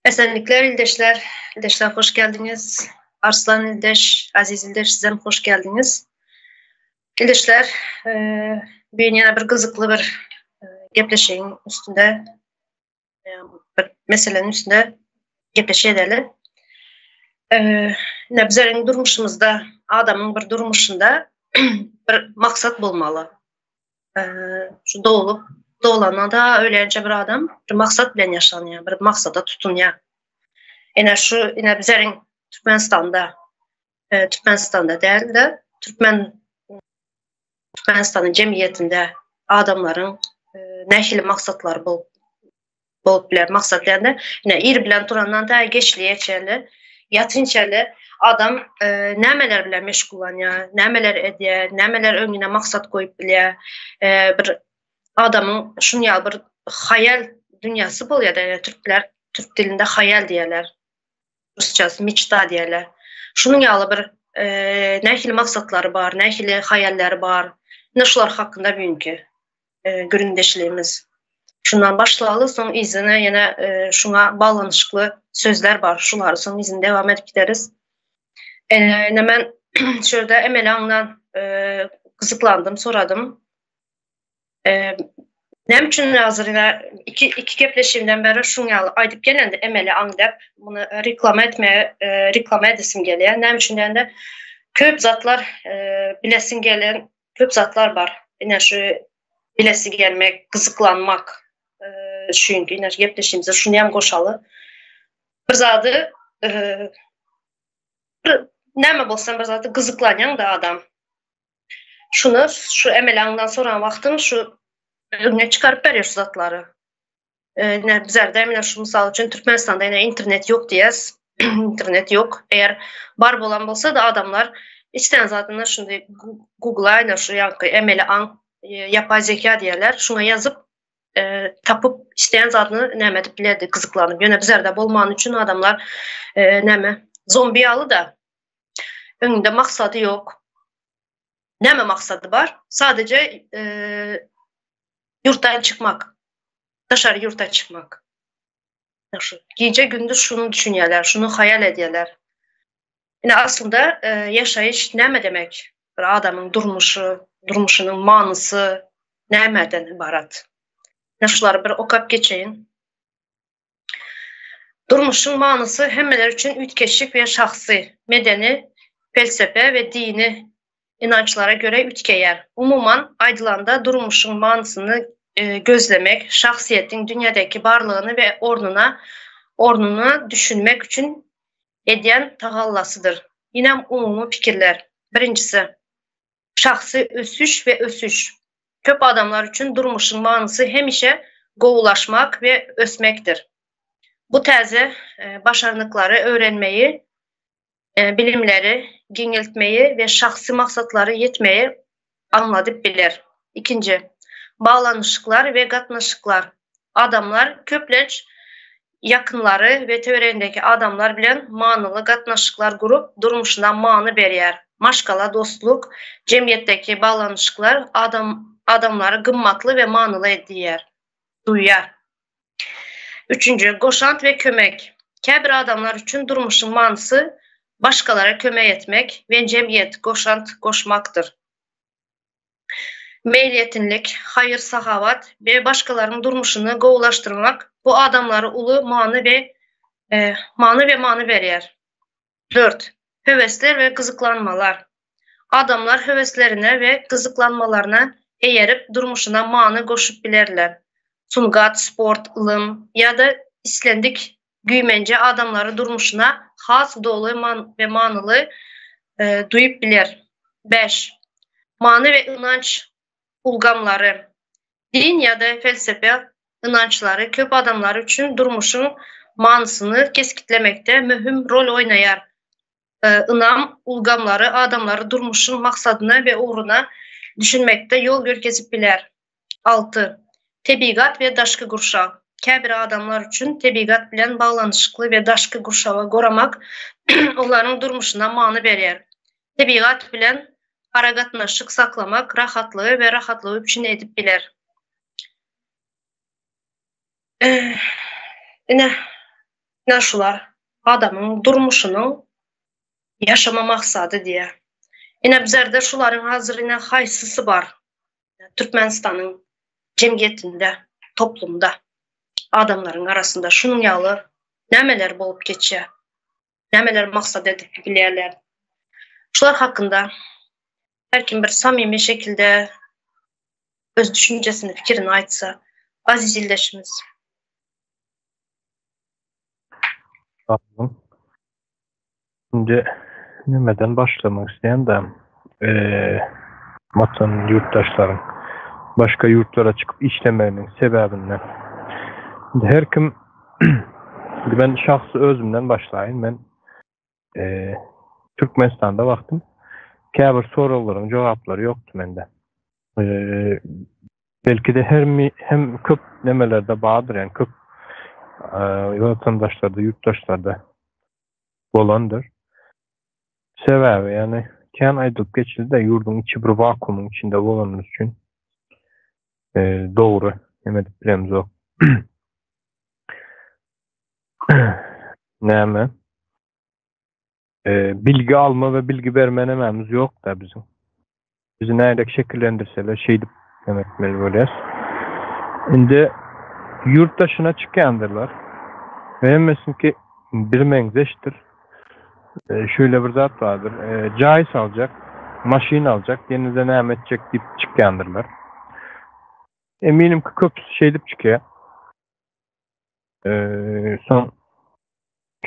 Esenlikler ildeşler. İldeşler hoş geldiňiz. Arslan ildeş, Aziz ildeş sizem hoş geldiňiz. İldeşler, bu gün ýene bir gyzykly bir gepleşigiň üstünde bir meseleniň üstünde gepleşik edeli. Ine bizleriň durmuşymyzda, adamyň bir durmuşynda bir maksat bolmaly. Şu doglup, doglanda da ölýänçä bir adam bir maksat bilen ýaşanýar, bir maksada tutunýar. Ine şu ine bizleriň Türkmenistanda, Türkmenistanda däl-de, Türkmen Türkmenistanyň jemgyýetinde adamlaryň nähili maksatlary bolup bolup biler. Maksat diýende, ine ir bilen turandan tä geçliýe çenli, ýatynçaly adam nämeler bilen meşgullanýar, nämeler edýär, nämeler öňüne maksat goýup bilýär. Bir adamyň şuny ýaly bir haýal dünýäsi bolýar da, türkler türk dilinde haýal diýerler. Rusçasy meçta diýerler. Şunuň ýaly bir nähili maksatlary bar, nähili haýalleri bar. Ine şular hakynda bugünki gürrüňdeşligimiz. Şundan başlaly, soň yzyna ýene şuňa baglanyşykly sözler bar. Şulary soň yzyny dewam edip gideris. Ine men şu ýerde emeli aňdan gyzyklandym, soradym. Näme üçin hazir ine iki iki gepleşigimden bäri şuň ýaly aýdyp gelende emeli aň dep muny reklama etmeye reklama edesim gelýär. Näme üçin diýende köp zatlar bilesiň gelen köp zatlar bar. Ine şu bilesi gelmek, gyzyklanmak üçin ine gepleşigimize şuny hem goşaly. Bir zady bir näme bolsa bir zady gyzyklanýaň-da adam. Şuny şu emeli aňdan soran wagtyň şu öňüne çykaryp berýär şu zatlary. Ine bizlerde mine şu mysal üçin Türkmenistanda ine internet ýok diýýäs. Internet ýok. Eger bar bolan bolsa-da adamlar islän zadyny şuny Google-a ine şu ýaňky emeli aň ýapay zeka diýýärler. Şuňa ýazyp tapyp isleýän zadyny näme edip bilerdi gyzyklanyp. Ýöne bizlerde bolmany üçin adamlar näme zombi ýaly-da. Öňünde maksady ýok. Näme maksady bar? Sadece ýurtdan çykmak. Daşary ýurta çykmak. Şu gije gündüz şuny düşünýärler, şuny haýal edýärler. Ine aslynda ýaşaýyş näme demek? Bir adamyň durmuşy, durmuşynyň manysy nämeden ybarat? Ine şulary bir okap geçeýin. Durmuşyň manysy hemmeler üçin üýtgeşik we şahsy, medeni, pelsepe we dini ynançlara görä üýtgeýär. Umuman aýdylanda, durmuşyň manysyny gözlemek, şahsyýetiň dünýädäki barlygyny we ornuna ornuna düşünmek üçin edýän tagallasydyr. Inem umumy pikirler. Birinjisi. Şahsy ösüş we ösüş. Köp adamlar üçin durmuşyň manysy hemişe gowulaşmak we ösmekdir. Bu täze başarnyklary öwrenmeyi, bilimleri giňeltmeyi we şahsy maksatlara ýetmeyi aňladyp biler. Ikinji, baglanyşyklar we gatnaşyklar. Adamlar köplenç ýakynlary we töweregindäki adamlar bilen manyly gatnaşyklar gurup, durmuşyna many berýär. Maşgala, dostluk, jemgyýetdäki baglanyşyklar adam adamlary gymmatly we manyly edýär, duýýar. Üçünji, goşant we kömek. Käbir adamlar üçin durmuşyň manysy başgalara kömek etmek we jemgyýete goşant goşmakdyr. Meýletinlik, haýyr-sahawat we başgalaryň durmuşyny gowulaşdyrmak bu adamlara uly many we many we many berýär. Dört, höwesler we gyzyklanmalar. Adamlar höweslerine we gyzyklanmalaryna eýerip durmuşyna many goşup bilerler. Sungat, sport, ylym ýa-da islendik güýmenje adamlary durmuşyna has doly we manyly duýup biler. Bäş. Many we ynanç ulgamlary. Din ýa-da felsepe ynançlary köp adamlar üçin durmuşyň manysyny kesgitlemekde möhüm rol oýnaýar. Ynam ulgamlary adamlary durmuşyň maksadyna we ugruna düşünmekde ýol görkezip biler. 6. Tebigat we daşky gurşaw. Käbir adamlar üçin tebigat bilen baglanyşykly we daşky gurşawa goramak olaryň durmuşyna many berýär. Tebigat bilen aragatnaşyk saklamak rahatlygy we rahatlygy üpjün edip biler. Ine. Ine şular adamyň durmuşynyň ýaşama maksady diýýär. Ine bizlerde şularyň hazir ine haýsysy bar Türkmenistanyň jemgyýetinde, toplumda, adamlaryň arasynda şunuň ýaly nämeler bolup geçýär? Nämeler maksat edip bilýärler? Şular hakynda her kim bir samimi şekilde öz düşünjesini, pikirini aýtsa, aziz ildeşimiz. Sag boluň. Indi nämeden başlamak isleýän-de, watan ýurtdaşlaryň başga ýurtlara çykyp işlemeginiň sebäbinden. Indi her kim, indi men şahsy özümden başlaýyn, men Türkmenistanda wagtym käbir soraglaryň jogaplary ýokdy mende. Belki-de her hem köp nemelerde bardyr, ýagny köp watandaşlarda, ýurtdaşlarda bolandyr. Sebäbi, ýagny kän aýdylyp geçildi-de, ýurduň içi bir wakuumyň içinde bolany üçin dogry neme edip bilemzok. Näme? Bilgi alma we bilgi berme nemämiz ýok-da biziň. Bizi nähili şekillendirseler şeýdip neme etmeli bolýas. Indi ýurt daşyna çykýandyrlar. We hemmesiniňki birmeňzeşdir. Şeýle bir zat bardyr. Jaý saljak, maşyn aljak, ýene-de näme etjek diýip çykýandyrlar. Eminim ki köpüsi şeýdip çykýar. Soň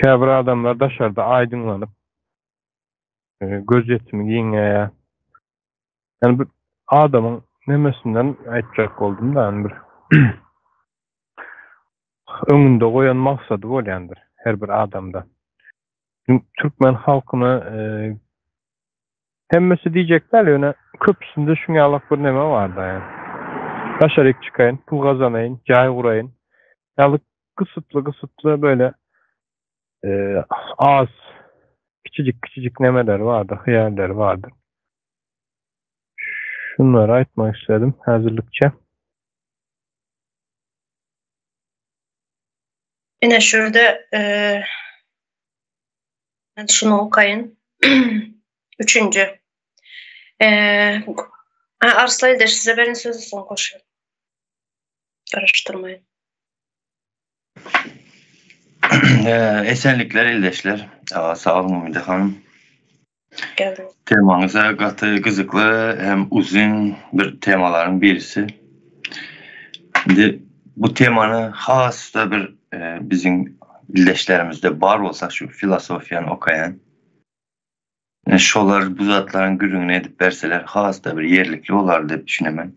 käbir adamlar daşarda aýdyňlanyp, gözýetimi giňeýär. Ýani bu adamyň nemesinden aýtjak boldum-da, ýani bir öňünde goýan maksady bolýandyr her bir adamda. Türkmen halkyna hemmesi diýjek däl, ýöne köpüsinde şuň ýalak bir neme bar-da ýani. Daşaryk çykaýyn, pul gazanaýyn, jaý guraýyn. Ýaly gysytly-gysytly böyle az kiçijik-kiçijik nemeleri bardyr, hyýallary bardyr. Şunlary aýtmak isledim häzirlikçe. Ine şurada men şuny okaýyn. Üçünji. Arslan ildeş size berin sözü soň goşuň. Garaşdyrmaýyn. Esenlikler ildeşler. Sag boluň Umyda hanym. Geldim. Temaňyza gaty gyzykly hem uzyn bir temalaryň birisi. Indi bu temany has-da bir biziň ildeşlerimizde bar bolsa şu filosofiýany okaýan. Şolar bu zatlaryň gürrüňini edip berseler has-da bir ýerlikli bolardy diýip düşünemen.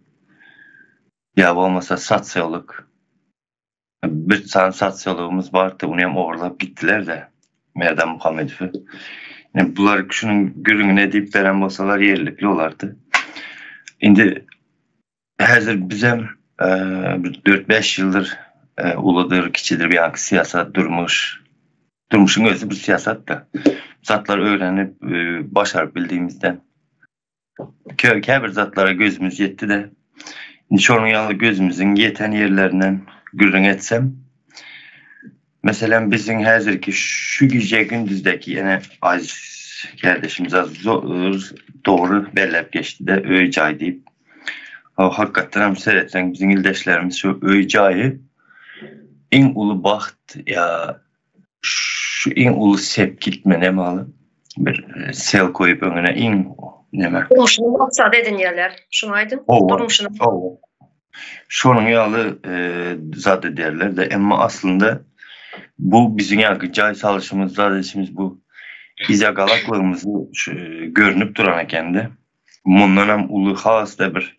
Ýa bolmasa sosiolog. Bir sany sosiologymyz bardy, ony hem ogurlap gitdiler-de, Merdan Muhammedowy. Indi bular şunuň gürrüňini edip beren bolsalar ýerlikli bolardy. Indi häzir bizem bir dört-bäş ýyldyr uludyr, kiçidir bir ýaňky syýasat, durmuş, durmuşyň özi bir syýasat-da. Zatlary öwrenip, başaryp bildigimizden Käbir zatlara gözümiz ýetdi-de, indi şonuň ýaly gözümiziň ýeten ýerlerinden gürrüň etsem, meselem, biziň häzirki şu gije-gündizdäki ýene Aziz kärdeşimiz dogry belläp geçdi-de, öý-jaý diýip. Hakykatdan hem seretseň, biziň ildeşlerimiz şu öý-jaýy iň uly bagt ýa Şu iň uly sepgit men emaly bir sel koýup öňüne iň neme. Durmuşyny maksat edinýärler. Şuny aýdyň. Durmuşyny. Hawa. Şonuň ýaly zat edýärler-de, emma aslynda bu biziň ýaňky jaý salyşymyz, zat edişimiz bu yzagalaklygymyzy görnüp duran ekende. Mundanam uly has-da bir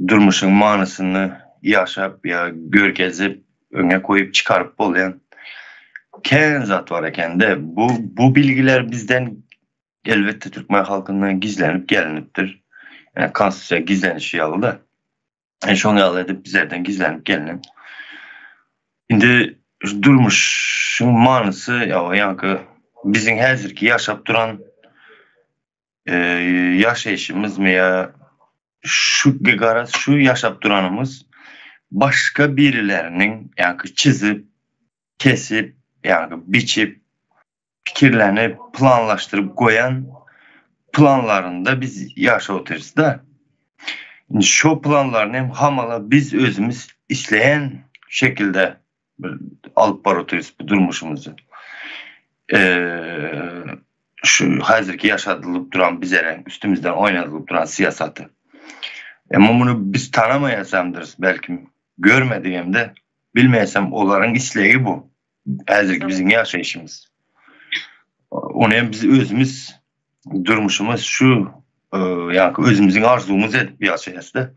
durmuşyň manysyny ýaşap ýa görkezip, öňe goýup çykaryp bolýan kän zat bar ekende. Bu bu bilgiler bizden elbetde türkmen halkyndan gizlenip gelinipdir. Ýa konstitusiýa gizlenişi ýaly-da. Yani şoň ýaly edip bizlerden gizlenip gelinen. Indi durmuşyň manysy ýa ýaňky biziň häzirki ýaşap duran ýaşaýşymyzmy ýa şu garaz şu ýaşap duranymyz başga birileriniň ýaňky çyzyp, kesip, ýagny biçip, pikirlenip, planlaşdyryp goýan planlarynda biz ýaşap otyrys-da. Indi şo planlaryny hem hamala biz özümiz isleýän şekilde bir alyp baryp otyrys bu durmuşymyzy. Şu häzirki ýaşadylyp duran bizere üstümizden oýnadylyp duran syýasaty. Emma muny biz tanamaýasamdyrys belkim, görmedigem-de, bilmeýäsem olaryň islegi bu. Häzirki biziň ýaşaýşymyz. Ony hem biz özümiz durmuşymyz şu ýa özümiziň arzuwymyz edip ýaşaýasda.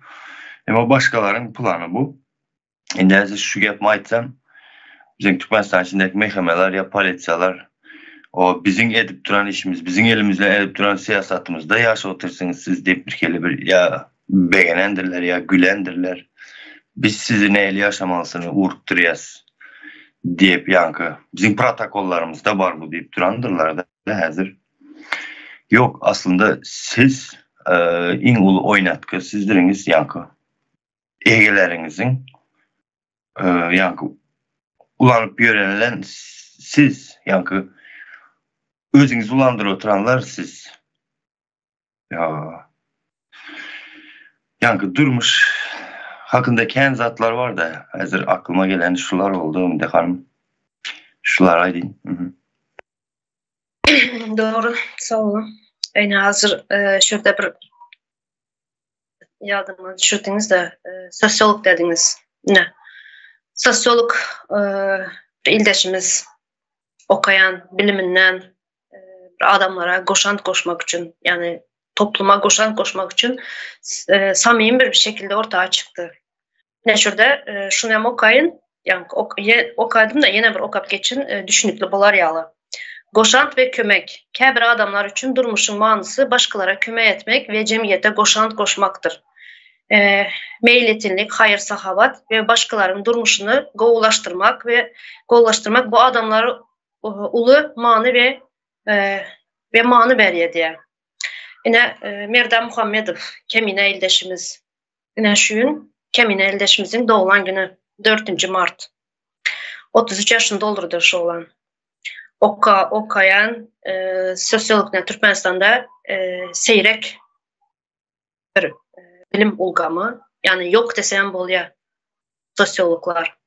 Emma başgalaryň plany bu. Indi häzir şu gepimi aýtsam, biziň Türkmenistan içindäki MHM-ler ýa polisiýalar o biziň edip duran işimiz, biziň elimizden edip duran syýasatymyzda ýaşap otyrsyňyz siz diýip bir hili bir ýa begenendirler ýa gülendirler. Biz sizi nähili ýaşamalysyny ugrukdyrýas diýip ýaňky biziň protokollarymyzda bar bu diýip durandyrlar-da häzir. Ýok, aslynda siz iň uly oýnatgy sizdiriňiz ýaňky. Egeleriňiziň ýaňky ulanyp ýörenilen siz, ýaňky özüňizi ulandyryp oturanlar siz. Ýa ýaňky durmuş hakynda kän zatlar bar-da, häzir aklyma gelen şular boldy, Umyda hanym. Şulary aýdyn. Dogry, sag boluň. Ine hazir şu ýerde bir ýadyma düşürdiňiz-de, sosiolog dediňiz. Ine, sosiolog bir ildeşimiz okaýan biliminden bir adamlara goşant goşmak üçin, ýagny topluma goşant goşmak üçin samimi bir şekilde orta çykdy. Ine şurada şuny hem okaýyn. Ýagny okadym-da ýene bir okap geçin, düşünikli bolar ýaly. Goşant we kömek. Käbir adamlar üçin durmuşyň manysy başgalara kömek etmek we jemgyýete goşant goşmakdyr. Meýletinlik, haýyr-sahawat we başgalaryň durmuşyny gowulaşdyrmak we gowulaşdyrmak bu adamlara uly many we we many berýär diýýär. Ine, Merdan Muhammedow, Kemine ildeşimiz. Ine şu gün Kemine ildeşimiziň doglan güni, dördünji mart. 33 ýaşyny doldurdy şu oglan. Oka, okaýan e, sosiolog Türkmenistanda e, seýrek bir e, bilim ulgamy, ýagny ýok desem bolýar sosiologlar.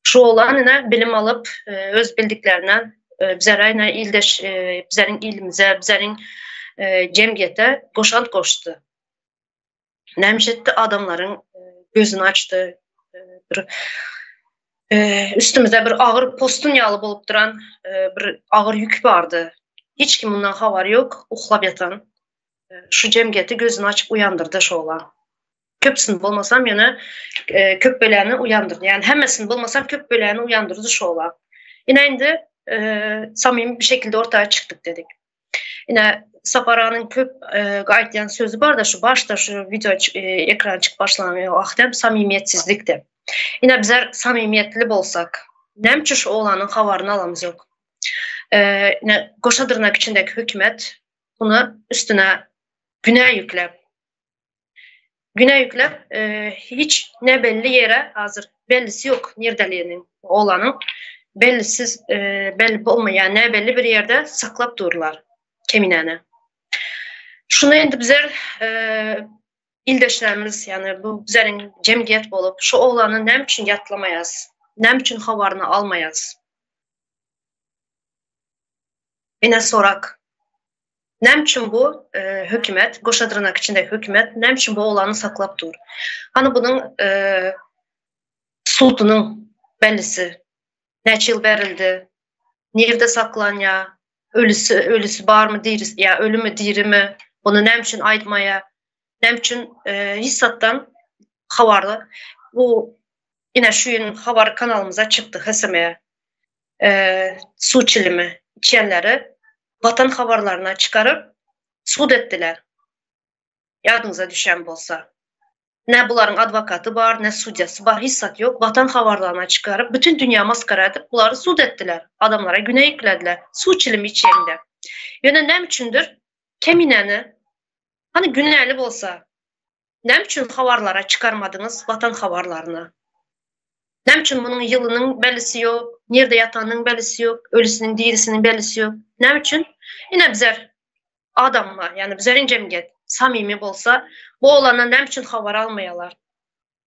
Şu oglan ine bilim alyp e, öz bildiklerinden e, bizlere ine ildeş e, bizleriň ilimize, bizleriň e, jemgyýete goşant goşdy. Nämiş etdi? Adamlaryň gözüni açdy. Bir üstümizde bir agyr postun ýaly bolup duran bir agyr ýük bardy. Hiç kim mundan habary ýok, uklap ýatan. Şu jemgyýeti gözüni açyp uýandyrdy şu oglan. Köpüsini bolmasam ýöne köp böleğini uýandyrdy. Ýani hemmesini bolmasam köp böleğini uýandyrdy şu oglan. Ine indi samimi bir şekilde ortaya çykdyk dedik. Ine Sapar aganyň köp aýtýan sözi bar-da şu başda şu wideo ekrana çykyp başlan wagty hem samimiýetsizlik diýip. Ine bizler samimiýetli bolsak, näme üçin şu oglanyň habaryny alamyz ýok? Ine goşa dyrnak içindäki hökümet muny üstüne günä ýükläp, günä ýükläp hiç näbelli ýere hazir bellisi ýok nirdeliginiň oglanyň bellisiz belli bolmaýan näbelli bir ýerde saklap durlar Keminäni. Şuny indi bizler ildeşlerimiz ýagny bu bizleriň jemgyýet bolup şu oglany näme üçin ýatlamaýas? Näme üçin habaryny almaýas? Ine sorak. Näme üçin bu hökümet, goşa dyrnak içindäki hökümet näme üçin bu oglany saklap dur? Hany bunuň sudunyň bellisi näçe ýyl berildi? Nirde saklanýar? Ölüsi, ölüsi barmy, dirisi, ýa ölümi, dirimi? Bunu näme üçin aýtmaýar? Näme üçin hiç zatdan habarly? Bu ine şu ýyl habar kanalymyza çykdy HSM. Suw çilimi içenleri Watan habarlaryna çykaryp sud etdiler. Ýadyňyza düşen bolsa. Ne bularyň adwokaty bar, ne sudýasy bar, hiç zat ýok. Watan habarlaryna çykaryp, bütün dünýä maskara edip, bulary sud etdiler. Adamlara güne ýüklediler. Suw çilimi içeňde. Ýöne näme üçindir Keminäni hany günäli bolsa, näme üçin habarlara çykarmadyňyz Watan habarlaryna? Näme üçin munuň ýylynyň bellisi ýok, nirde ýatanynyň bellisi ýok, ölüsiniň dirisiniň bellisi ýok. Näme üçin? Ine bizler adamlar, ýagny bizleriň jemgyýet samimi bolsa, bu oglandan näme üçin habar almaýarlar?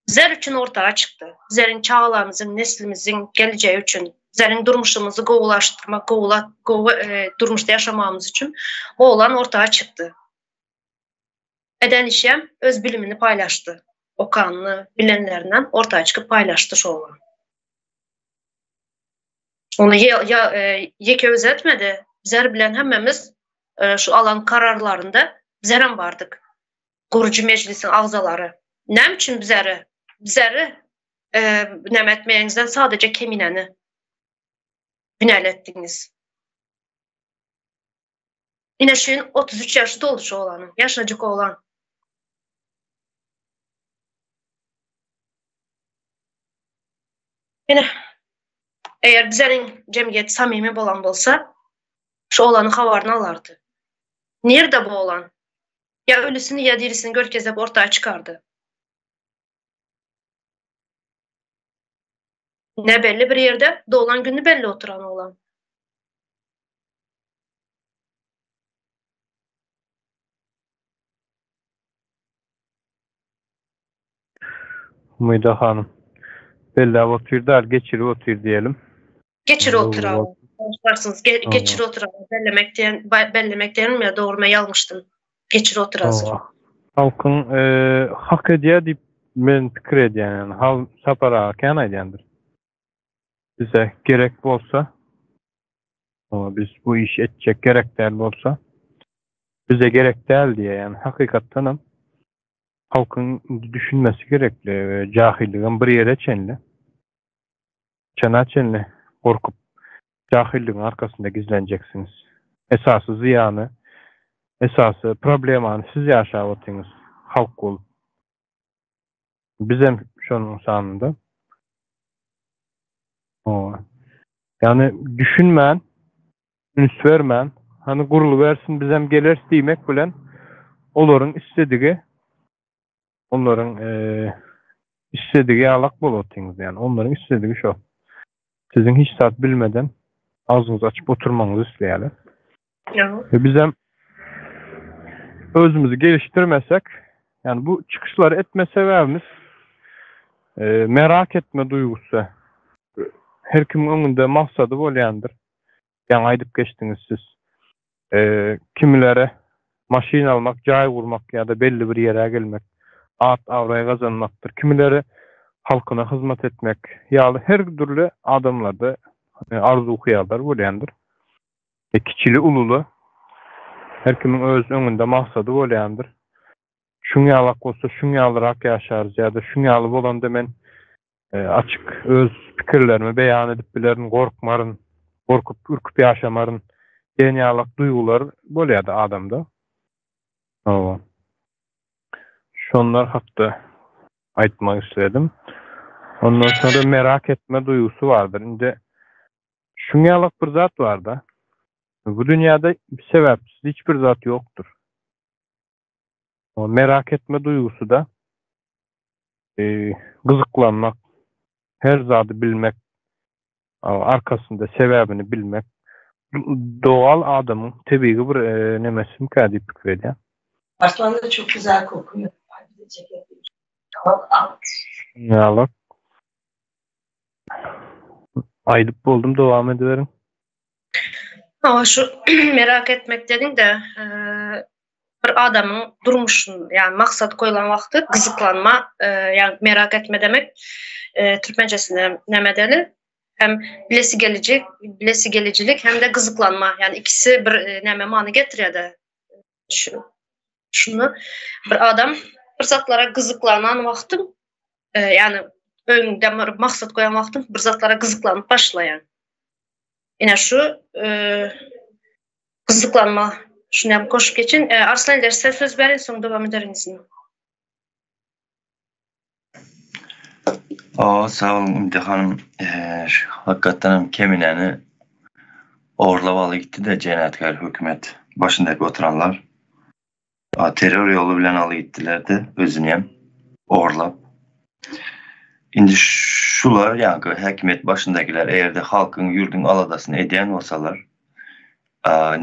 Bizler üçin ortaga çykdy. Bizleriň çagalarymyzyň, neslimiziň gelejegi üçin, bizleriň durmuşymyzy gowulaşdyrmak, gowulat, gowy e, durmuşda ýaşamagymyz üçin bu oglan ortaga çykdy. Eden işem öz bilimini paýlaşdy. Okanyny, bilenlerinden ortaga çykyp paýlaşdy şo oglan. Ony ýa, e, ýeke özi etmedi. Bizler bilen hemmemiz e, şu alan kararlarynda bizlerem bardyk. Gurujy mejlisiň agzalary. Näme üçin bizleri, bizleri e, näme etmeýäňizden sadece Kemineni günäli etdiňiz? Ine şu ýyl 33 ýaşy doldy şu oglanyň. Ýaşajyk oglan. Ine eger bizleriň jemgyýet samimi bolan bolsa, şu oglanyň habaryny alardy. Nirde bu oglan? Ýa ölüsini ýa dirisini görkezip orta çykardy. Ne belli bir ýerde doglan günü belli oturan oglan. Umyda hanym. Belläp otyr däl, geçirip otyr diýelim. Geçir otur abi. Başlarsınız. Ge geçir otur abi. Bellemek diýen bellemek diýenim ýa dogry men ýalňyşdym. Geçir otur hazir. Halkyň e, hak edýär diýip men pikir edýän. Yani hal Sapar aga kän aýdýandyr. Bize gerek bolsa biz bu iş etjek gerek däl bolsa bize gerek däl diýýär. Yani hakykatdan hem halkyň düşünmesi gerekli. Jahilligem bir ýere çenli. Çana çenli gorkup, jahilligiň arkasynda gizlenjeksiňiz. Esasy zyýany, esasy problemany siz ýaşap otyňyz, halk bolup. Bizem şonuň sanynda. Hawa. Ýagny düşünmän, üns bermän, hany gurlubersin bizem geleris diýmek bilen olaryň isledigi Onlaryň isledigi ýalak bolup otyňyz ýani. Onlaryň isledigi şo. Siziň hiç zat bilmeden agzyňyzy açyp oturmagyňyzy isleýärler. We bizem özümizi gelişdirmesek, ýani bu çykyşlary etme sebäbimiz merak etme duýgusy. Her kimiň öňünde maksady bolýandyr. Ýaňy aýdyp geçdiňiz siz. Kimilere maşyn almak, jaý gurmak ýa-da belli bir ýere gelmek, at-abraý gazanmakdyr. Kimileri halkyna hyzmat etmek ýaly her dürli adamlarda arzuw-hyýallar bolýandyr. Kiçili-ululy her kimiň öz öňünde maksady bolýandyr. Şuň ýalak bolsa şuň ýalyrak ýaşarys ýa-da şuň ýaly bolanda men Açyk öz pikirlerimi beýan edip bilerin, gorkmaryn, gorkup, ürküp ýaşamaryn diýen ýalak duýgular bolýar-da adamda. Hawa. Şonlar hakda aýtmak isledim. Ondan soňra merak etme duýgusy bardyr. Indi şuň ýalak bir zat bar-da. Bu dünýäde sebäpsiz hiç bir zat ýokdur. Merak etme duýgusy-da gyzyklanmak, her zady bilmek, arkasynda sebäbini bilmek dogal adamyň tebigy bir nemesimkä diýip pikir edýän. Arslan da çok güzel kokuyor. Ýaly. Aýdyp boldum, dowam ediberiň. Hawa şu merak etmek dediň-de, bir adamyň durmuşyn, ýagny maksat goýlan wagty gyzyklanma, ýagny merak etme demek, türkmençesinde näme deli? Hem bilesi geliji, bilesi gelijilik hem-de gyzyklanma, ýagny ikisi bir näme many getirýär-de. Şu şuny bir adam bir zatlara gyzyklanan wagty, ýagny öňünde bir maksat goýan wagty bir zatlara gyzyklanyp başlaýar. Ine şu gyzyklanma şuny hem goşup geçin. Arslan iller size söz berin soň dowam ederiňiz. O, sag boluň Ümde hanym. Hakykatdan hem Keminäni ogurlap aly gitdi-de jenaýatkär hökümet başyndaky oturanlar. Terror ýoly bilen aly gitdiler-de özüni hem ogurlap. Indi şular ýaňky häkimiýet başyndakiler eger-de halkyň ýurduň aladasyny edýän bolsalar,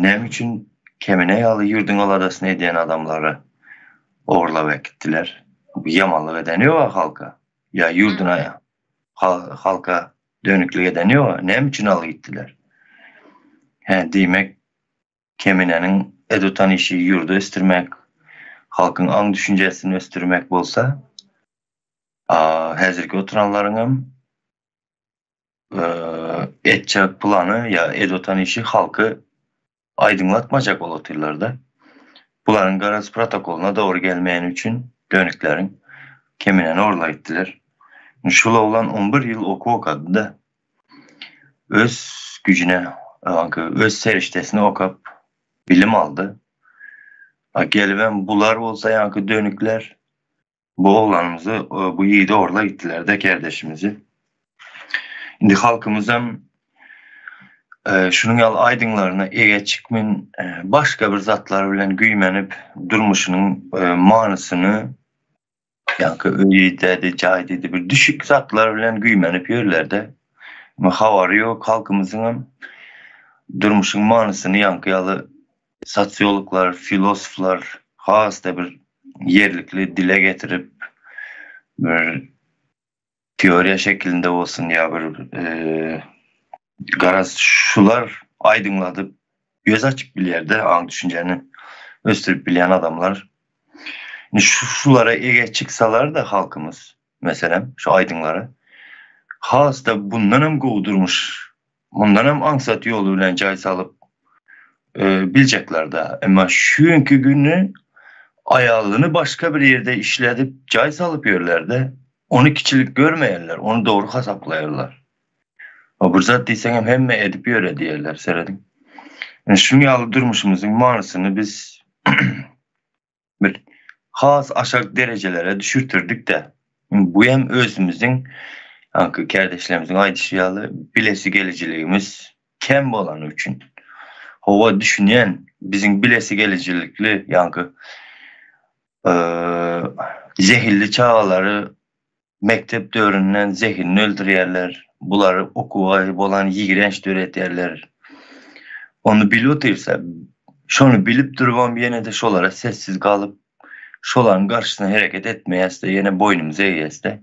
näme üçin Kemine ýaly ýurduň aladasyny edýän adamlary ogurlap äkitdiler? Bu ýamanlyk eden ýog-a halka, ýa ýurduna halka dönüklik eden ýog-a, näme üçin alyp gitdiler? Hä, diýmek Keminäniň edutan işi ýurdy ösdürmek, halkyň aň-düşünjesini ösdürmek bolsa, häzirki oturanlaryňam etjek plany ýa edutan işi halky aýdyňlatmajak bolup otyrlar-da. Bularyň garaz protokolyna dogry gelmeýäni üçin dönükleriň Keminäni orla gitdiler. Şul oglan on bir ýyl okuw okady-da. Öz güjüne, öz serişdesine okap bilim aldy. A gelibem bular bolsa ýaňky dönükler bu oglanymyzy, bu ýigidi orla gitdiler-de kerdeşimizi. Indi halkymyzam şunuň ýaly aýdyňlaryna eýe çykmyn, başga bir zatlar bilen güýmenip durmuşynyň manysyny Ýaňky öý diýdi, jaý diýdi, bir düşük zatlar bilen güýmenip ýörler-de. Emma habary ýok halkymyzyňam durmuşyň manysyny ýaňky ýaly sosiologlar, filosoflar has-da bir ýerlikli dile getirip, bir teoriýa şekilinde bolsun ýa bir garaz şular aýdyňladyp göz açyp bilýär-de aň-düşünjäni ösdürip bilýän adamlar. Indi şulara eger çyksalar-da halkymyz, meselem, şu aýdyňlara, has-da bundanam gowy durmuş, mundanam aňsat ýoly bilen jaý salyp biljekler-de. Emma şu günki güni aýalyny başga bir ýerde işledip jaý salyp ýörler-de, ony kiçilik görmeýärler, ony dogry hasaplaýarlar. O bir zat diýseňem hemme edip ýöre diýerler, serediň. Indi şuň ýaly durmuşymyzyň manysyny biz bir has aşak derejelere düşürtirdik-de. Indi bu hem özümiziň ýaňky kärdeşlerimiziň aýdyşy ýaly bilesigelijiligimiz kem bolany üçin. Hawa düşünýän biziň bilesigelijilikli ýaňky zehilli çagalary Mekdep döwründen zehinini öldürýärler, bulary okuwa bolan ýigrenç döredýärler. Ony bilip otyrsa, şony bilip durubam ýene-de şolara sessiz galyp, şolaryň garşysyna hereket etmeýäs-de, ýene boýnumyzy egýäs-de.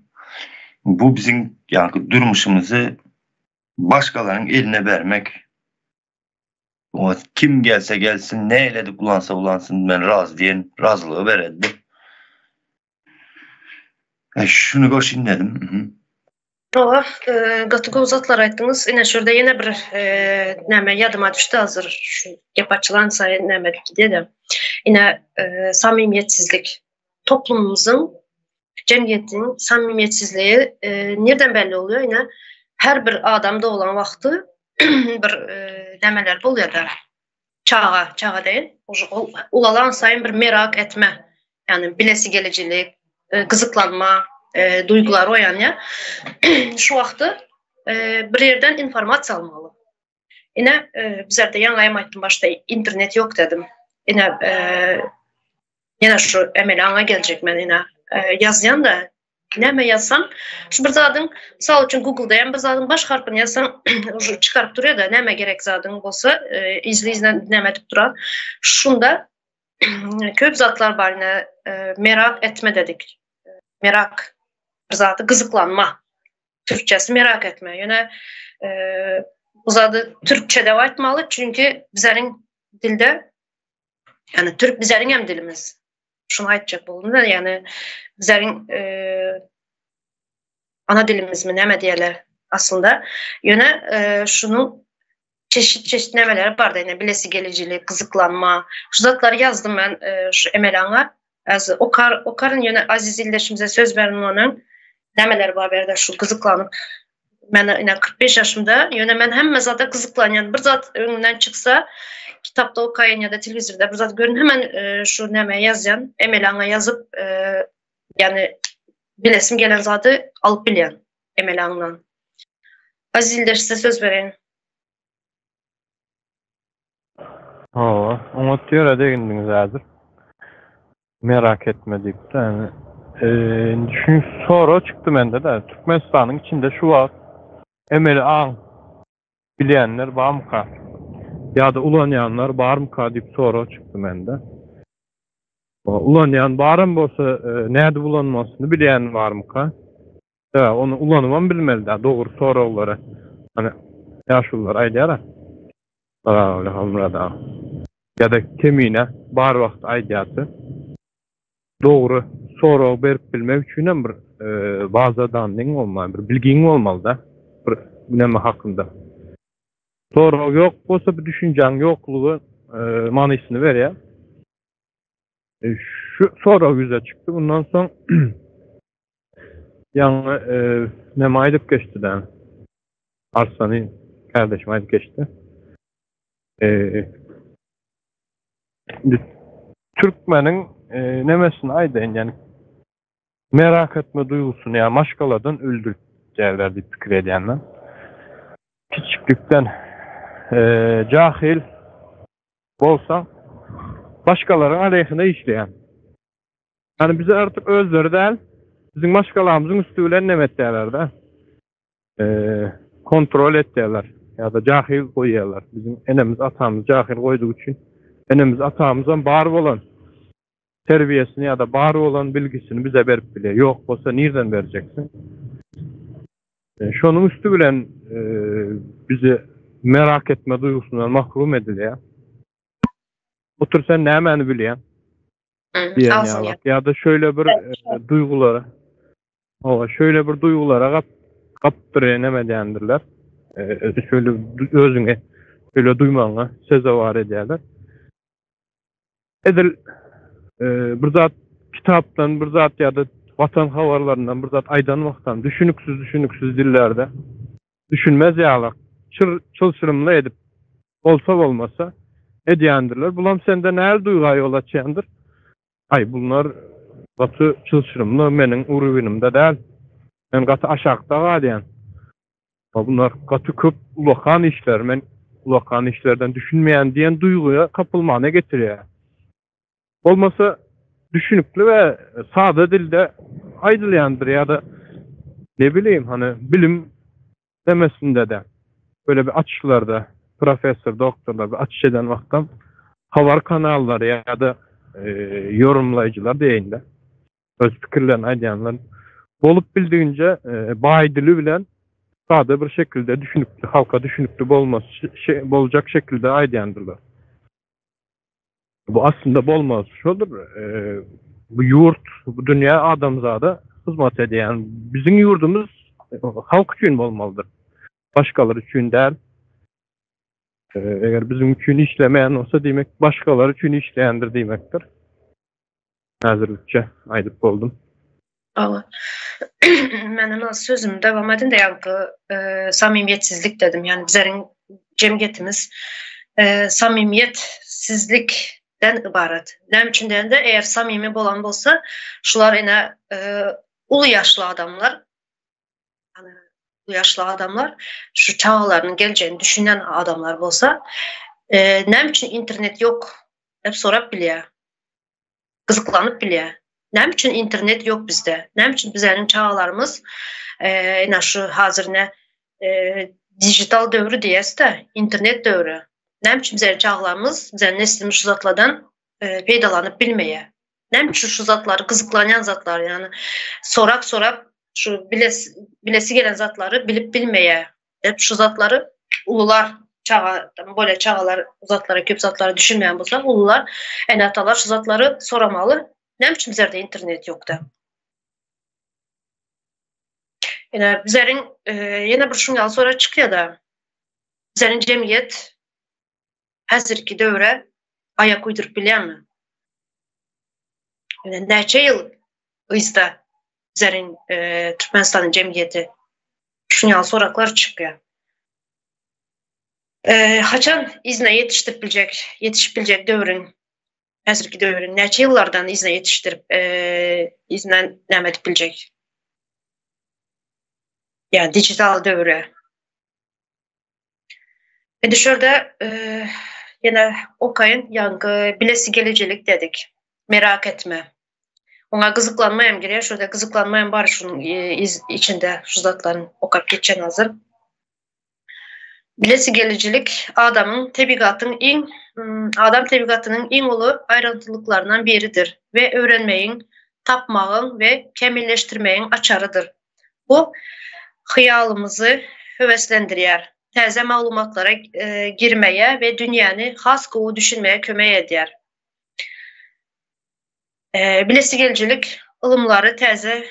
Bu biziň ýaňky durmuşymyzy başgalaryň eline bermek. Oňa kim gelse gelsin, nähili ulansa ulansyn, men razy diýen razylygy beredi. Şuny goşayyn dedim. Hawa, gaty gowy zatlar aýtdyňyz. Ine şu ýerde ýene bir näme ýadyma düşdi hazir şu gep açylan saýyn näme gidýär. Ine samimiýetsizlik. Toplumymyzyň, jemgyýetiň samimiýetsizligi nirden belli bolýar? Ine her bir adam doglan wagty bir nämeler bolýar-da. Çaga, çaga däl, ulalan saýyn bir merak etme, ýagny bilesigelijilik, gyzyklanma duýgulary oýanýar. Şu wagty bir ýerden informasiýa almaly. Ine, bizlerde ýaňy hem aýtdym başda internet ýok dedim. Ine, ýene şu emeli aňa geljek men ine ýazýan-da Näme ýazsam, şu bir zadyň, mysal üçin Google-da hem bir zadyň baş harpyny ýazsaň, uje çykaryp durýar-da, näme gerek zadyň bolsa, e, izli-izine näme edip durar. Şunda köp zatlar bar, ine, e, merak etme dedik. Merak bir zady gyzyklanma. Türkçesi merak etme. Ýöne e, bu zady türkçede aýtmaly, çünki bizleriň dilde, ýani türk bizleriň hem dilimiz. Şuny aýtjak boldum-da, ýagny bizleriň e, ana dilimizmi näme diýerler aslynda. Ýöne e, şunuň çeşit-çeşit nämeleri bardy, ýagny bilesi gelijilik, gyzyklanma. Şu zatlary ýazdym men e, şu emel aňa. Az okar okaryn ýöne aziz ildeşimize söz berin onuň nämeleri bar berde şu gyzyklanyp Men ine 45 ýaşymda, ýöne men hemme zada gyzyklanýan. Bir zat öňümden çyksa, kitapda okaýyn ýa-da telewizorda bir zat görün, hemen e, şu näme ýazýan, emeli aňa ýazyp, e, ýagny bilesim gelen zady alyp bilýän emeli aňdan. Aziz ildeş size söz bereýin. Hawa, oňat ýere degindiňiz häzir. Merak etme diýip-de, ýagny. Indi şu sorag çykdy mende-de, Türkmenistanyň içinde şu wagt emeli aň bilýänler barmyka? Ýa-da ulanýanlar barmyka diýip sorag çykdy mende. Ulanýan baram bolsa, nädip ulanmalysyny bilýän barmyka? Sebäbi ony ulanybam bilmeli-dä, dogry soraglary. Hany, ýaşulular aýdýar-a. Salam aga. Ýa-da Kemine bar wagt aýdýardy. Dogry sorag berip bilmek üçinem bir baza dannyň bolmaly, bir bilgiň bolmaly-da, bir neme hakynda. Sorag ýok bolsa bir düşünjäň ýoklugy manysyny berýär. Şu sorag ýüze çykdy. Bundan soň Ýaňy näme aýdyp geçdi-dä. Arslany kärdeşim aýdyp geçdi. Indi türkmeniň nemesini aýdaýyn, ýani merak etme duýgusyny ýa maşgaladan öldürýärler diýip pikir edýän men. Kiçiklikden jahyl bolsaň başgalaryň aleýhine işleýän. Ýani bizi artyk özleri däl, biziň maşgalamyzyň üsti bilen neme etýärler-de, kontrol etýärler ýa-da jahyl goýýarlar. Biziň enemiz, atamyz jahyl goýdugy üçin enemiz, atamyzam bar bolan terbiýesini ýa-da bar bolan bilgisini bize berip bilýär. Ýok bolsa nirden berjeksiň? Şonuň üsti bilen bizi merak etme duýgusyndan mahrum edilýär. Otur sen nämäni bilýäň? Diýen ýaly. Ýa-da şöyle bir duýgulara Hawa, şöyle bir duýgulara gap gapdyrýan näme diýendirler. Şöyle özüňi şöyle duýmagyňa sezewar edýärler. Edil bir zat kitapdan bir zat ýa-da watan habarlaryndan bir zat aýdan wagtam düşüniksiz düşüniksiz dillerde düşünmez ýaly çyr çylşyrymly edip bolsa bolmasa edýändirler. Bulam sende näl duýga ýol açýandyr? Aý bunlar gaty çylşyrymly meniň uruwinimde däl. Men gaty aşakda galýan. Bunlar gaty köp ulakan işler men ulakan işlerden düşünmeýän diýen duýguya kapylmana getirýär. Bolmasa düşünikli we sada dilde aýdylýandyr ýa-da ne bileyim hany bilim demesinde-de böyle bir açyşlarda professor, doktorlar bir açyş eden wagtam habar kanallary ýa-da ýorumlaýjylar diýeýin-de öz pikirlerini aýdýanlar bolup bildiginje baý dili bilen sada bir şekilde düşünikli halka düşünikli bolmasy boljak şekilde aýdýandyrlar. Bu aslynda bolmaz. Şodur. Bu ýurt, bu dünýä adamzada hyzmat edýän. Biziň ýurdumyz halk üçin bolmalydyr. Başgalar üçin däl. Eger biziň üçin işlemeýän bolsa, diýmek, başgalar üçin işleýändir diýmekdir. Häzirlikçe aýdyp boldum. Awa. Men ina sözümi dowam edin-de ýaňky samimiýetsizlik dedim. Ýani bizleriň jemgyýetimiz samimiýetsizlikden ybarat. Näme üçin diýende, eger samimi bolan bolsa, şular ine uly ýaşly adamlar, ýani uly ýaşly adamlar şu çagalarynyň geljegini düşünen adamlar bolsa, näme üçin internet ýok diýip sorap bilýär. Gyzyklanyp bilýär. Näme üçin internet ýok bizde? Näme üçin bizäniň çagalarymyz ine şu hazir ne dijital döwri diýýäs-de, internet döwri. Näme üçin bizäniň çagalarymyz, bizäniň neslimiz şu zatlardan peýdalanyp bilmeýär? Näme üçin şu zatlary gyzyklanýan zatlary, ýagny sorap-sorap şu bilesi gelen zatlary bilip bilmeýär? Hep şu zatlary ulular çaga bolýa çagalar zatlara köp zatlara düşünmeýän bolsa ulular ene-atalar şu zatlary soramaly. Näme üçin bizlerde internet ýokda? Ine bizleriň e, ýene bir şuň ýaly sorag çykýar-da. Bizleriň jemgyýet häzirki döwre aýak uýduryp bilýärmi? Ine näçe ýyl yzda bizleriň e, Türkmenistanyň jemgyýeti Şuny ýaly soraklar çykýar. Haçan yzyna ýetişdirip biljek, ýetişip biljek döwrüň, häzirki döwrüň näçe ýyllardan yzyna ýetişdirip, yzyna näme edip biljek? Ýa digital döwre. Indi şu ýerde ýene okaýyn, ýaňky bilesi gelijilik dedik. Merak etme. Oňa gyzyklanma hem girýär. Şurada gyzyklanma hem bar şunuň içinde şu zatlaryň okap geçen hazir. Bilesigelijilik adamyň tebigatyň iň adam tebigatynyň iň uly aýratynlyklaryndan biridir we öwrenmegiň, tapmagyň we kämilleşdirmegiň açarydyr. Bu hyýalymyzy höweslendirýär, täze maglumatlara girmäge we dünýäni has gowy düşünmäge kömek edýär. Bilesigelijilik ylymlary täze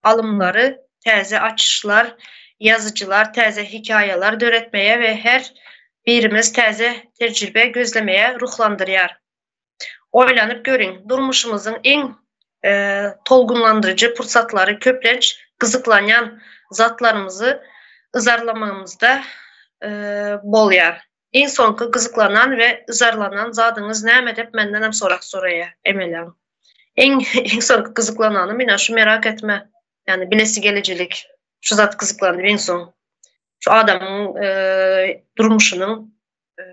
alymlary täze açyşlar, ýazyjylar täze hekaýalar döretmäge we her birimiz täze tejribe gözlemäge ruhlandyrýar. Oýlanyp görüň, durmuşymyzyň iň tolgunlandyryjy pursatlary köplenç gyzyklanýan zatlarymyzy yzarlamagymyzda bolýar. Iň soňky gyzyklanan we yzarlanan zadyňyz näme dep mendenem sorag soraýa Emeläň. Iň iň soňky gyzyklananym ine şu merak etme. Ýani bilesigelijilik. Şu zat gyzyklandym iň soň. Şu adamyň durmuşynyň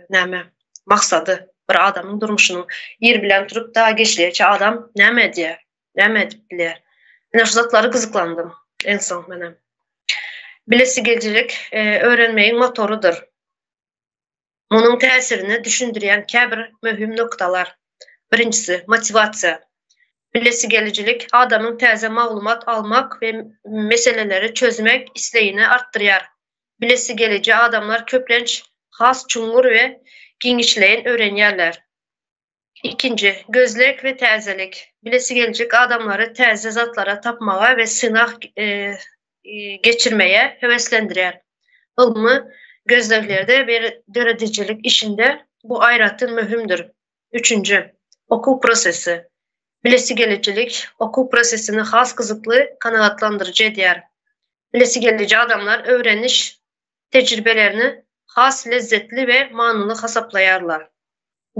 näme maksady bir adamyň durmuşynyň ir bilen turup da geçleýçe adam näme edýär? Näme edip bilýär? Ine şu zatlary gyzyklandym iň soň menem. Bilesigelijilik öwrenmegiň motorydyr. Munuň täsirini düşündirýän käbir möhüm noktalar. Birinjisi, motiwasiýa. Bilesigelijilik adamyň täze maglumat almak we meseleleri çözmek islegini artdyrýar. Bilesigeliji adamlar köplenç has çuňňur we giňişleýin öwrenýärler. Ikinji, gözleg we täzelik. Bilesigelijik adamlary täze zatlara tapmaga we synag geçirmege höweslendirýär. Ylmy gözleglerde we döredijilik işinde bu aýratyn möhümdir. Üçünji, okuw prosesi. Bilesigelijilik okuw prosesini has gyzykly, kanagatlandyryjy edýär. Bilesigeliji adamlar öwreniş tejribelerini has lezzetli we manyly hasaplaýarlar.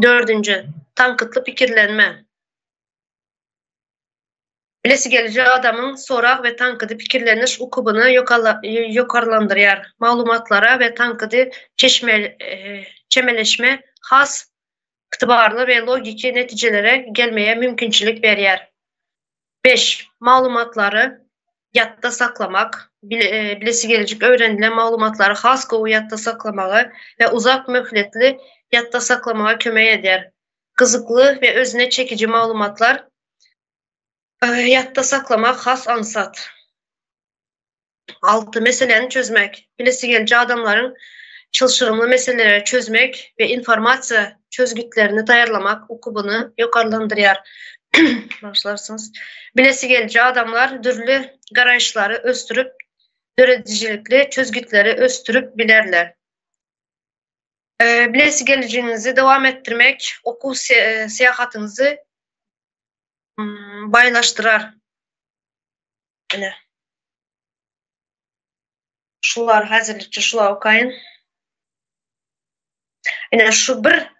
Dördünji, tankytly pikirlenme. Bilesigeliji adamyň sorag we tankydy pikirleniş ukybyny ýokarlandyrýar. Maglumatlara we tankydy çemeleşme has ygtybarly we logiki netijelere gelmege mümkinçilik berýär. 5. Maglumatlary ýatda saklamak, bilesigeliji öwrenilen maglumatlary has gowy ýatda saklamaga we uzak möhletli ýatda saklamaga kömek edýär. Gyzykly we özüne çekiji maglumatlar ýatda saklamak has aňsat. 6. Meseläni çözmek. Bilesigeliji adamlaryň çylşyrymly meseleleri çözmek we informasiýa çözgütlerini taýýarlamak ukybyny ýokarlandyrýar. Bagyşlarsyňyz. Bilesigeliji adamlar dürli garaýyşlary ösdürip, döredijilikli çözgütleri ösdürip bilerler. Bilesigelijiňizi dowam etdirmek okuw syýahatyňyzy baýlaşdyrar. Ine. Şular häzirlikçe şular okaýyn. Ine şu bir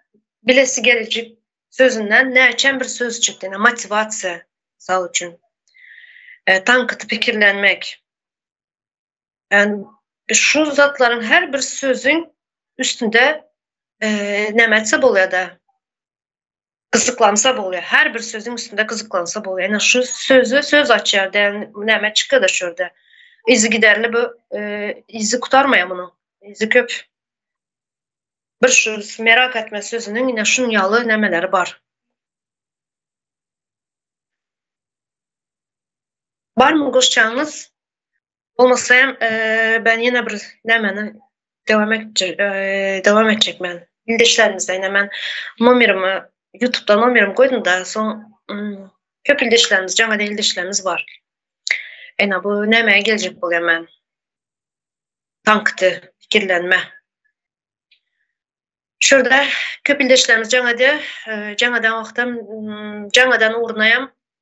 bilesi geliji sözünden näçe bir söz çykdy. Ine motiwasiýa, mysal üçin. E, tankydy pikirlenmek. Yani şu zatlaryň her bir sözüň üstünde e, näme etse bolýar da. Gyzyklansa bolýar. Her bir sözüň üstünde gyzyklansa bolýar. Ýöne şu sözi söz açýar diýen näme çykýar-da şu ýerde. Yzygiderli bu e, yzy gutarmaýar munuň. Yzy köp. Bir şu merak etme sözüniň ine şuň ýaly nämeleri bar. Barmy goşjagyňyz? Bolmasa hem e, ben ýene bir nämeni dowam etjek, e, dowam etjek men. Ildeşlerimizde ýene men nomerimi YouTube'da nomerimi goýdum da, soň mm, köp ildeşlerimiz, jaňa ildeşlerimiz bar. Ene bu nämeye geljek bolýar men? Tankydy pikirlenme. Şurada köp ildeşlerimiz jaň edýär. E, jaň eden wagtam mm, jaň eden ugruna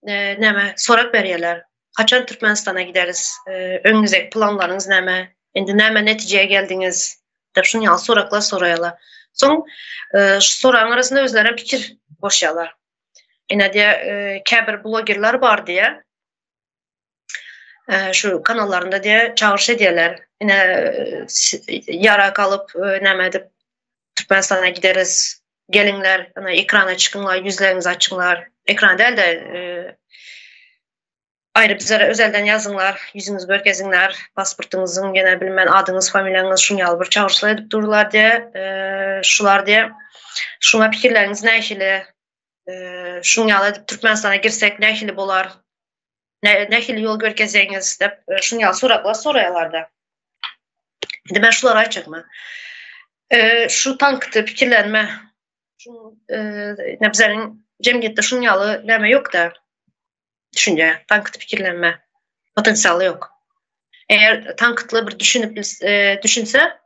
e, näme sorap berýärler. Haçan Türkmenistana gideris? E, öňüňizdäki planlaryňyz näme? Indi näme netijeye geldiňiz? Dep şuny ýaly soraklar soraýarlar. Soň e, şu soragyň arasynda özleri pikir goşýarlar. Ine diýe e, käbir blogerler bar diýe. E, şu kanallarynda diýe çagyryş edýärler. Ine ýara galyp näme edip Türkmenistana gideriz. Geliňler, ýa ekrana çykyňlar, ýüzleriňizi açyňlar. Ekran däl-de, aýry bizlere özelden ýazyňlar, ýüzüňizi görkeziňler, pasportyňyzyň, ýene bilmen adyňyz, familiýaňyz şuň ýaly bir çagyryşlar edip durlar diýe, şular diýe. Şuňa pikirleriňiz nähili? Şuň ýaly edip Türkmenistana girsek nähili bolar? Nähili ýol görkezjegiňiz diýip, şuň ýaly soraglar soraýarlar-da. Indi men şulary aýtjakmy? Şu tankydy pikirlenme, şu ne bizleriň jemgyýetde şuň ýaly näme ýok-da. Düşünje, tankydy pikirlenme potensialy ýok. Eger tankytly bir düşünip düşünse,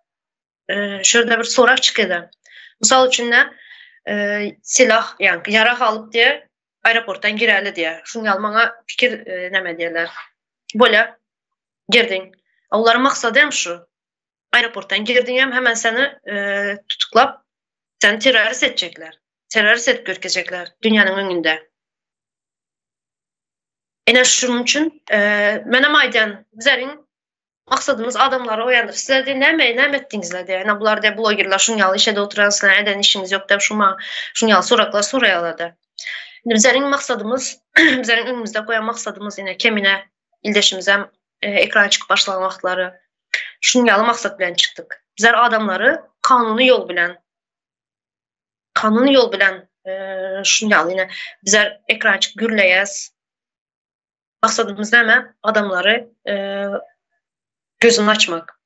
şu ýerde bir sorag çykýar. Mysal üçin ne silah, ýa ýarag alyp diýe aeroportdan gireli diýe. Şuň ýaly maňa pikir näme diýerler. Bolýar. Girdiň. Olaryň maksady hem şu. Aeroportdan girdiň hem hemen seni tutuklap seni terrorist etjekler. Terrorist edip görkezjekler dünýäniň öňünde. Ine şunuň üçin menem aýdýan, bizleriň maksadymyz adamlary oýandyr. Sizler diýen näme, näme etdiňizler diýen. Ine bular diýen blogerler şuň ýaly işe oturan sizler eden işiňiz ýok diýip şuňa şuň ýaly soraklar soraýarlar-da. Indi bizleriň maksadymyz, bizleriň öňümizde goýan maksadymyz ine kemine ildeşimizem ekrana çykyp başlan wagtlary şuň ýaly maksat bilen çykdyk. Bizler adamlary kanuny ýol bilen kanuny ýol bilen şuň ýaly ine bizler ekrana çykyp gürleýäs. Maksadymyz näme? Adamlary gözüni açmak.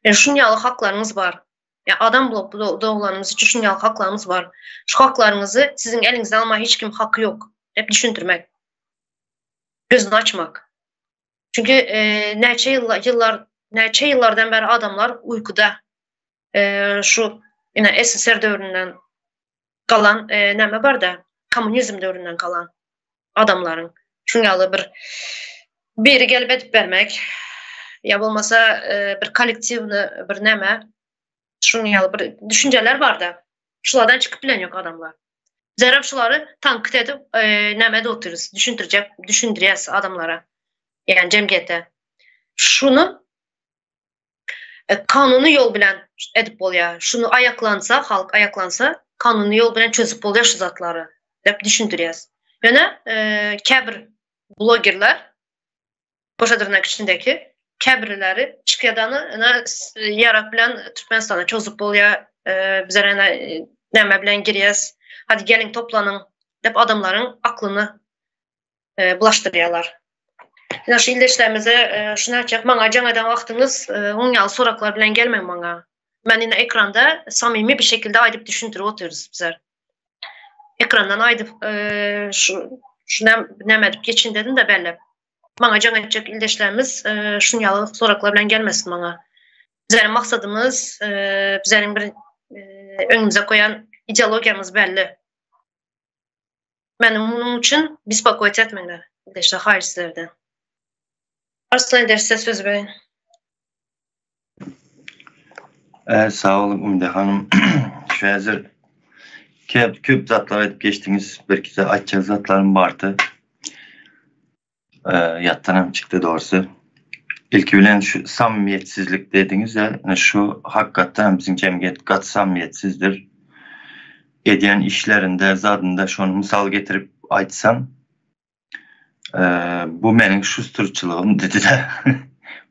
Yani şuň ýaly haklaryňyz bar. Ya adam bolup doglanymyz üçin şuň ýaly haklarymyz bar. Şu haklaryňyzy siziň eliňizden almaga hiç kim haky ýok diýip düşündirmek. Gözüni açmak. Çünki näçe ýyllar näçe ýyllardan bäri adamlar uýkuda. Şu ine SSR döwründen galan näme barda, kommunizm döwründen galan adamlaryň şuň ýaly bir biri gelip edip bermek ýa bolmasa bir kollektiwny bir näme şuň ýaly bir düşünjeler barda. Şulardan çykyp bilen ýok adamlar. Bizlerem şulary tankyt edip näme edip otyrys, düşündirjek, düşündirýäs adamlara. Ýani jemgyýete. Şuny kanuny ýol bilen edip bolýar. Şuny aýaklansa, halk aýaklansa, kanuny ýol bilen çözüp bolýar şu zatlary diýip düşündirýäs. Ýöne käbir blogerler goşa dyrnak içindäki käbirleri çykýadany ine ýarak bilen Türkmenistana çözüp bolýar, bizler ine näme bilen girýäs, hadi geliň toplanyň diýip adamlaryň aklyny bulaşdyrýarlar. Ine şu ildeşlerimize şuny aýtjak, maňa jaň eden wagtyňyz oň ýaly soraklar bilen gelmäň maňa. Men ine ekranda samimi bir şekilde aýdyp düşündirip otyrys bizler. Ekrandan aýdyp şu şu näme edip geçin dedim de belläp. Maňa jaň etjek ildeşlerimiz şuň ýaly soraklar bilen gelmesin maňa. Bizleriň maksadymyz, bizleriň bir öňümize goýan ideologiýamyz belli. Meni munuň üçin bespokoit etmeňler, ildeşler, haýyş sizlerden. Arslan ildeş size söz bereýin. Sag boluň Umide hanym. Şu häzir köp köp zatlar aýdyp geçdiňiz. Birki-de aýtjak zatlarym bardy. Ýatdanam çykdy dogrusy. Ilki bilen şu samimiýetsizlik dediňiz-de, şu hakykatdan hem biziň jemgyýet gaty samimiýetsizdir. Edýän işlerinde, zadynda şony mysal getirip aýtsam, bu meniň şusturçylygym dedi-de.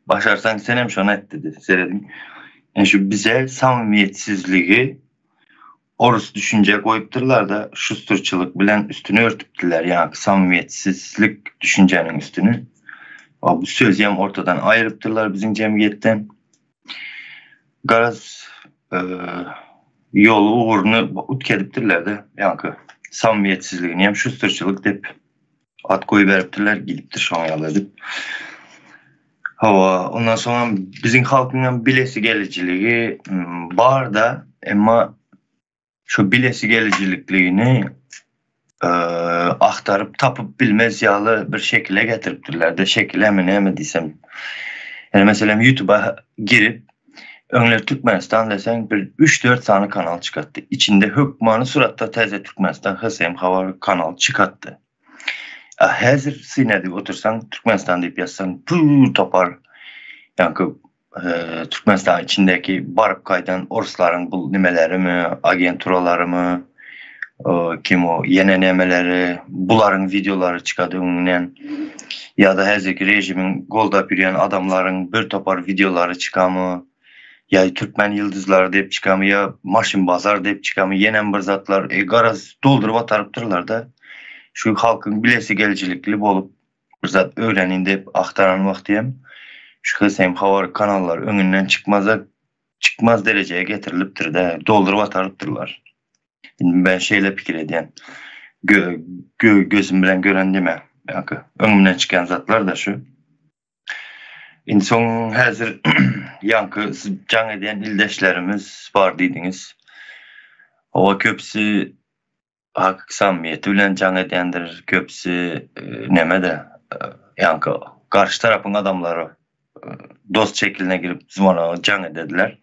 Başarsaň senem şony et dedi. Serediň. Yani şu bize samimiýetsizligi Orus düşünje goýupdyrlar-da, şusturçylyk bilen üstüni örtüpdiler, ýaňky samimiýetsizlik düşünjäniň üstüni. Bu sözi hem ortadan aýyrypdyrlar biziň jemgyýetden. Garaz, ýoly ugruny utkedipdirler-de, ýaňky samimiýetsizligini hem şusturçylyk diýip at goýberipdirler, gidipdir şoň ýaly edip. Hawa, ondan soňam biziň halkyňam bilesi gelijiligi bar-da, emma şu bilesi gelijilikligini agtaryp tapyp bilmez ýaly bir şekile getiripdirler-de, şekilemi näme diýsem. Ýani meselem ýutuba girip, öňler Türkmenistan deseň bir üç-dört sany kanal çykatdy. Içinde hökmany suratda Täze Türkmenistan, HSM Habar kanal çykatdy. A häzir syn edip otursaň, Türkmenistan diýip ýazsaň, pür topar ýaňky Türkmenistan içindäki baryp gaýdan orslaryň bul nimelerimi, agenturalarymy. Kim o ýene nämeleri bularyň wideolary çykady öňünden ýa-da häzirki režimiň goldap ýörýän adamlaryň bir topar wideolary çykamy ýa türkmen ýyldyzlary diýip çykamy ýa maşyn bazar diýip çykamy ýenem bir zatlar e garaz dolduryp atarypdyrlarda şu halkyň bilesi gelijilikli bolup bir zat öwrenin diýip agtaran wagty hem şu HSM habar kanallary öňünden çykmaza çykmaz derejeye getirilipdir-de, dolduryp atarypdyrlar. Indi ben şeýle pikir edýän. Gö, gö, gözüm bilen gören diýme. Ýa-ki öňümden çykýan zatlar da şu. Indi soň häzir ýaňky siz jaň edýän ildeşlerimiz bar diýdiňiz. Owa köpüsi hakyky samimiýeti bilen jaň edýändir, köpüsi neme-de, ýaňky garşy tarapyň adamlary dost şekiline girip zwonoga jaň edediler.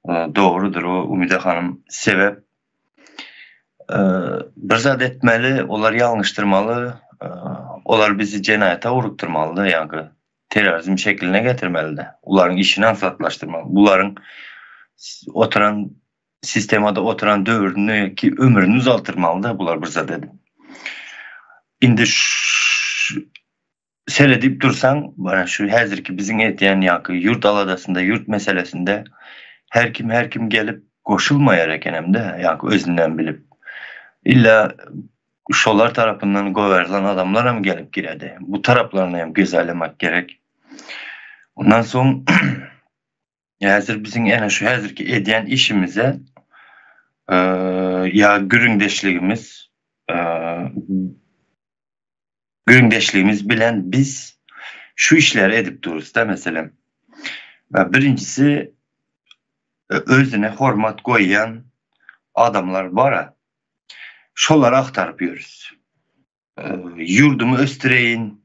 Dogrudyr o Umide hanym sebäp bir zat etmeli, olar ýalňyşdyrmaly, olar bizi jenaýata ugrukdyrmaly-da, ýaňky terrorizm şekiline getirmeli-de, olaryň işini aňsatlaşdyrmaly. Bularyň oturan sistemada oturan döwrüni ki ömrüni uzaltyrmaly-da bular bir zat edip. Indi seredip dursaň, mana şu häzirki biziň edýän ýaňky ýurt aladasynda, ýurt meselesinde her kim her kim gelip goşulmaýar ekenem-de, ýaňky özünden bilip. Illa şolar tarapyndan goýberlen adamlar hem gelip giredi. Bu taraplaryny hem göz aýlamak gerek. Ondan soň Häzir biziň ene şu häzirki edýän işimize ýa gürrüňdeşligimiz gürrüňdeşligimiz bilen biz şu işleri edip durus-da meselem. Birinjisi özüne hormat goýýan adamlar bar-a, şolary agtaryp ýörüs. Ýurdumy ösdüreýin,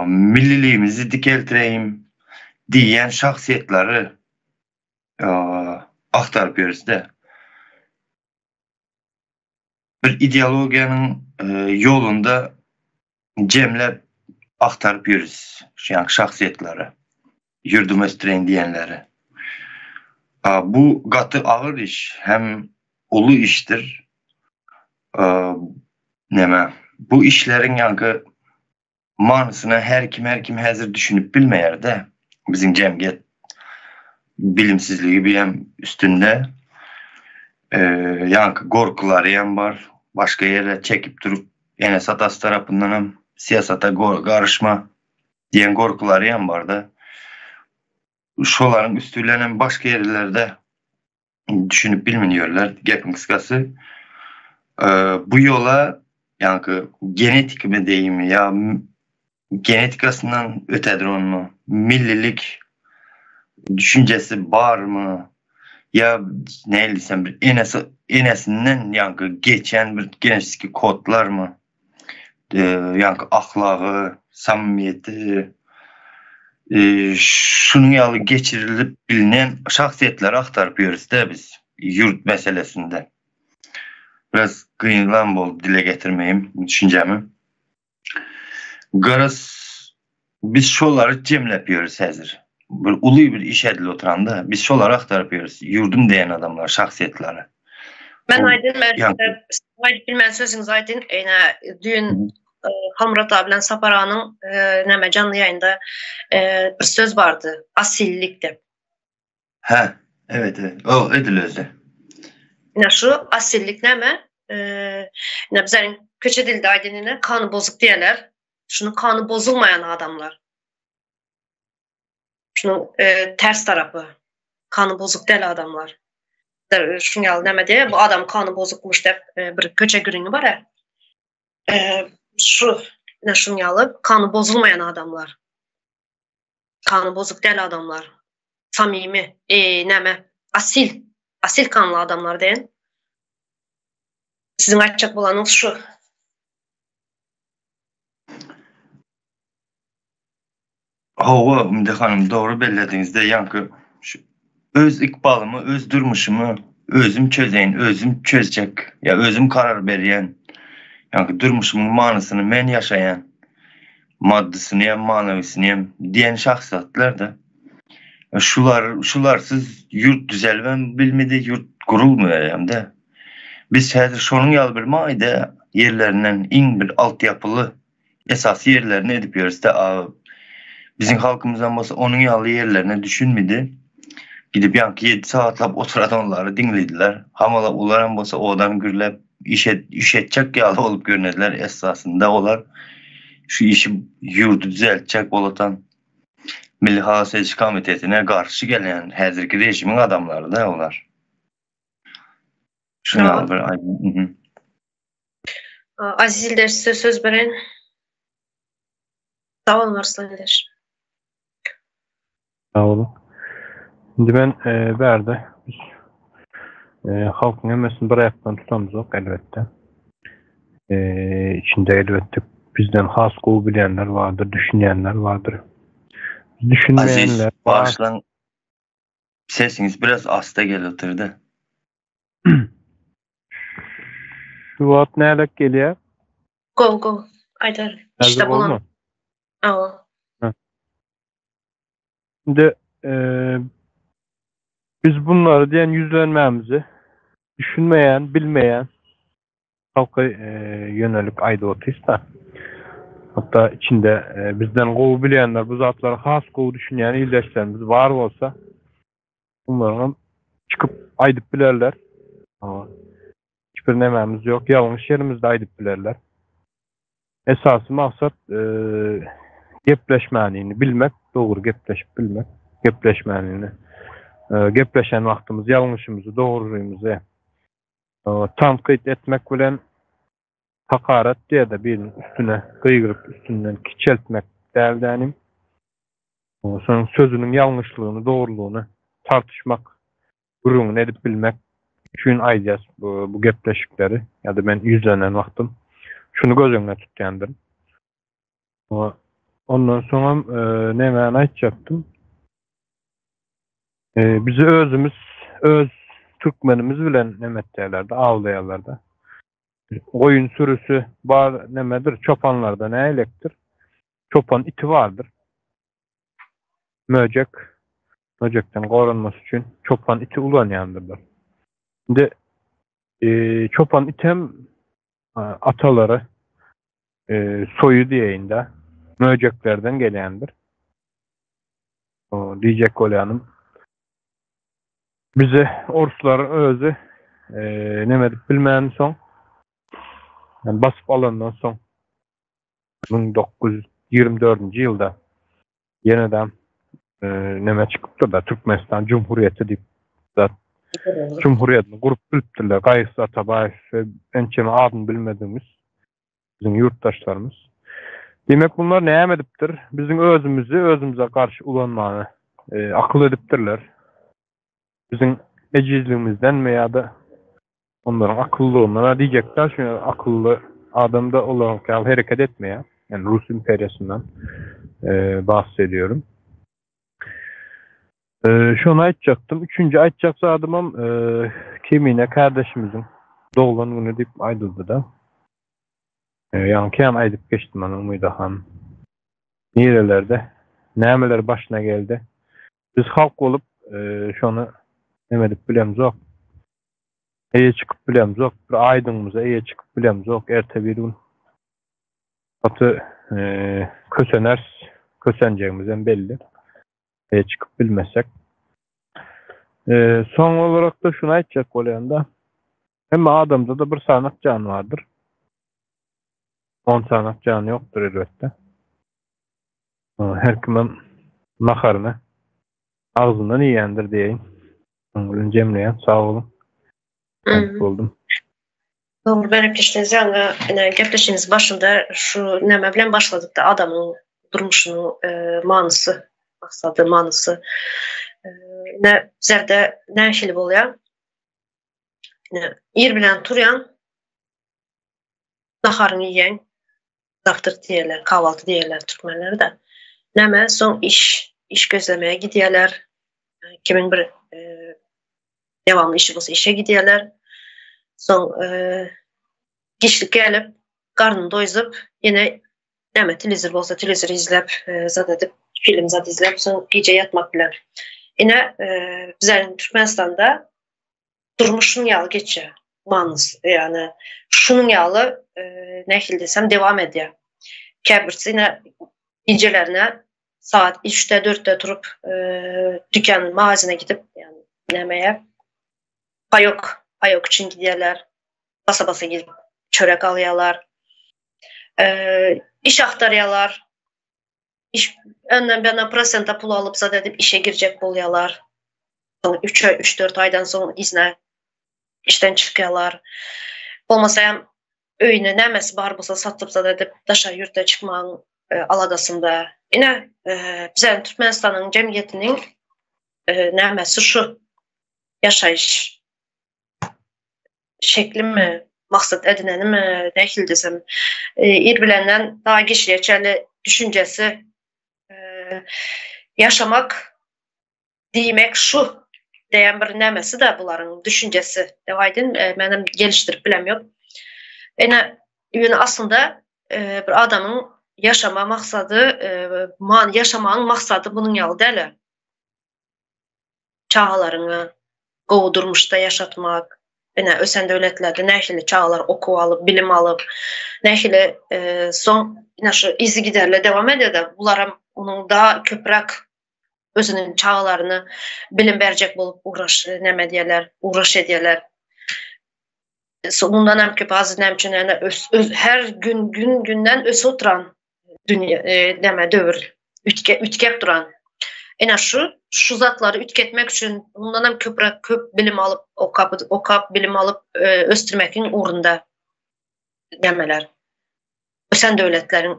milliligimizi dikeltireýin diýýän şahsyýetleri agtaryp ýörüs-de. Bir ideologiýanyň ýolunda jemläp agtaryp ýörüs şu ýaňky şahsyýetleri, ýurdumy ösdüreýin diýenleri. Bu gaty agyr iş hem uly işdir. Näme, bu işleriň ýaňky manysyna her kim her kim häzir düşünip bilmeýär-de. Biziň jemgyýet bilimsizligi bilen üstünde ýaňky gorkulary hem bar. Başga ýere çekip durup enesi-atasy tarapyndan hem syýasata garyşma diýen gorkulary hem bar-da. Şolaryň üsti bilen hem başga ýerlerde düşünip bilminiýärler. Gepiň gysgasy, bu ýola ýaňky genetikmi diýeyinmi ýa genetikasyndan ötedir onuň millilik düşünjesi barmy ýa nähili diýsem bir enesi enesinden ýaňky geçen bir genetiki kodlarmy ýaňky ahlagy, samimiýeti, şunuň ýaly geçirilip bilnen şahsyýetleri agtaryp ýörüs-de biz ýurt meselesinde. Biraz kynlam boldy dile getirmegim bu düşünjämi. Garaz, biz şolary jemläp ýörüs häzir. Bir uly bir iş edilip oturanda biz şolary agtaryp ýörüs, ýurdum diýen adamlar, şahsyýetleri. Men aýdyn, men aýdyp bilmän sözüňizi aýdyn. Ene düýn e, Halmyrat abi bilen Sapar aganyň e, näme janly ýaýynda e, bir söz bardy. Asillik diýip. Hä, evet, evet. O edil özi. Ine şu asillik näme? E, ine bizleriň köçe dilde aýdyn ine kany bozuk diýerler. Şunuň kany bozulmaýan adamlar. Şunuň e, ters tarapy. Kany bozuk däl adamlar. Şuň ýaly näme diýýär, bu adam kany bozukmyş diýip e, bir köçe gürrüňi bar. E, şu ine şuň ýaly kany bozulmaýan adamlar. Kany bozuk däl adamlar. Samimi, e, näme, asil, asil kanly adamlar diýen. Siziň aýtjak bolanyňyz şu. Hawa, Ümide hanym, dogry bellediňizde, ýaňky şu öz ykbalymy, öz durmuşymy özüm çözeýin, özüm çözjek, ýa özüm karar berýän, ýaňky durmuşymyň manysyny men ýaşaýan, maddysyny hem, manawysyny hem diýen şahsyýetler-de. Şular, şularsyz ýurt düzelibem bilmedi, ýurt gurulmaýar hem-de. Biz häzir şonuň ýaly bir maýda ýerlerinden iň bir altyapyly esasy ýerlerini edip ýörüs-de, a biziň halkymyzam bolsa onuň ýaly ýerlerine düşünmedi. Gidip ýaňky ýedi sagatlap oturan onlary diňlediler. Hamala olaram bolsa odan gürläp iş iş etjek ýaly bolup görünediler. Esasynda olar şu işi ýurdy düzeltjek bolatan Milli Halas ediş komitetine garşy gelýän häzirki režimiň adamlary-da olar. Şuny ýaly bir aýdym. Aziz ildeş size söz bereýin. Sag boluň Arslan ildeş. Sag boluň. Indi men e, bärde biz e, halkyň hemmesini bir aýakdan tutamyzok elbetde. E, içinde elbetde bizden has gowy bilýänler bardyr, düşünýänler bardyr. Düşünmeýänler Aziz, bağışlaň. Sesiňiz biraz asta gelip oturdy. Şu wagt nädek gelýär? Gowy gowy. Aýdar. İşte bolan. Awa. Indi e, biz bunlary diýen ýüzlenmämizi düşünmeýän, bilmeýän halka e, ýönelik aýdyp otyrys-da. Hatda içinde e, bizden gowy bilýänler, bu zatlary has gowy düşünýän ildeşlerimiz bar bolsa, bunlaryň çykyp aýdyp bilerler. Hiç bir nemämiz ýok, ýalňyş ýerimizde aýdyp bilerler. Esasy maksat e, gepleşmänini bilmek, dogry gepleşip bilmek, gepleşmänini. E, gepleşen wagtymyz ýalňyşymyzy, dogrymyzy e, tankyt etmek bilen hakarat diýe-de biriniň üstüne gygyryp üstünden kiçeltmek däl dänim. Şonuň sözüniň ýalňyşlygyny, dogrulygyny tartyşmak, gürrüňini edip bilmek üçin aýdýas bu, bu gepleşikleri ýa-da men ýüzlenen wagtym şuny göz öňüne tutýandyryn. Ondan soňam e, nämäni aýtjakdym? E, bizi özümiz öz türkmenimiz bilen neme etýärler-de, awlaýarlar-da. Goýun sürüsi bar nemedir, çopanlarda näýlekdir? Çopan iti bardyr. Möjek, möjekden goranmasy üçin çopan iti ulanýandyrlar. Indi e, çopan item e, atalary e, soýy diýeýin-de, möjeklerden gelýändir. O, diýjek bolýanym. Bize orslaryň özi e, neme edip bilmän soň, yani basyp alandan soň 1924-nji ýylda ýene-de e, neme çykypdyr da Türkmenistan Cumhuriyeti diýip zat Cumhuriyetini gurup bilipdirler. Gaýgysyz Atabaýew we ençeme adyny bilmedigimiz biziň ýurtdaşlarymyz. Diýmek bunlar näme edipdir? Biziň özümizi özümize garşy ulanmany e, akyl edipdirler. Biziň ejizligimizdenmi ýa-da onlaryň akyllylygyndan diýjekler, çünki akylly adam da olaryňky ýaly hereket etmeýär. Yani Rus imperiýasyndan e, bahsediyorum. E, şony aýtjakdym. Üçünji aýtjak zadymam e, Kemine kardeşimiziň doglan güni diýip aýdyldy da. E, ýaňky hem aýdyp geçdim ony Umyda han. Nirelerde nämeler başyna geldi? Biz halk bolup e, şony neme edip bilemzok. Eýe çykyp bilemzok. Bir aýdyňymyza eýe çykyp bilemzok. Erte bir gün gaty e, köseneris. Kösenjegimiz hem belli. Eýe çykyp bilmesek. E, soň olarak da şunu aýtjak bolýan da. Hemme adamda da bir sanak jan bardyr. 10 sanak jan ýokdur elbetde. Her kimem naharyny agzyndan iýendir diýeýin. Şonuň bilen jemleýän. Sag boluň. Aýdyp boldum. Dogry berip geçdiňiz ýaňy ine gepleşigimiz başynda şu näme bilen başladyk da adamyň durmuşynyň e, manysy, maksady, manysy. E, ine bizlerde nähili bolýar? Ine ir bilen turýaň, naharyňy iýýäň, zawtrak diýerler, kahvaltı diýerler türkmenlerde. Näme soň iş, iş gözlemeye gidýärler. Kimin bir e, devamlı işi bolsa işe gidýärler. Soň e, giçlik gelip, garnyny doýzup, ýene näme telewizor bolsa telewizor izläp, e, zat edip, film zat izläp, soň gije ýatmak bilen. Ine, e, bizleriň Türkmenistanda durmuş şuň ýaly geçýär. Manysy, ýagny şunuň ýaly nähili diýsem dewam edýär. Käbirsi ine gijelerine saat üçde, dörtde turup dükan, magazine gidip, ýagny nämeye paýok, paýok üçin gidýärler. Basa-basa gidip çörek alýarlar. Iş agtarýarlar. Iş önden benden prosenta pul alyp zat edip işe girjek bolýarlar. Soň 3 aý, 3-4 aýdan soň yzyna işden çykýarlar. Bolmasa hem öýüne nämesi bar bolsa satyp zat edip daşary ýurta çykmagyň e, aladasynda. Ine, e, bize Türkmenistanyň jemgyýetiniň e, nämesi şu ýaşaýyş şeklimi, maksat edinenimi, nähili desem, e, ir bilenden daha geçliğe çenli düşüncesi e, yaşamak diýmek şu diýen bir nämesi de bularyň düşüncesi dep aýdyn, e, menem gelişdirip bilem ýok. Ene ýöne aslynda e, bir adamyň ýaşama maksady, e, man ýaşamagyň maksady bunuň ýaly däl. Çagalaryňy gowy durmuşda ýaşatmak, ine ösen döwletlerde nähili çagalar okuw alyp, bilim alyp, nähili e, soň ine şu yzygiderli dowam edýär-de, bularam onuň daha köpräk özüniň çagalaryna bilim berjek bolup ugraş näme edýärler, ugraş edýärler. Mundan hem köp az näme üçin ýöne öz, öz her gün gün günden ösüp oturan dünýä e, näme döwür ütge ütgep duran. Ene şu şu zatlary ütketmek üçin mundan hem köpräk köp bilim alyp okap okap bilim alyp e, ösdürmekiň ugrunda nämeler. Ösen döwletleriň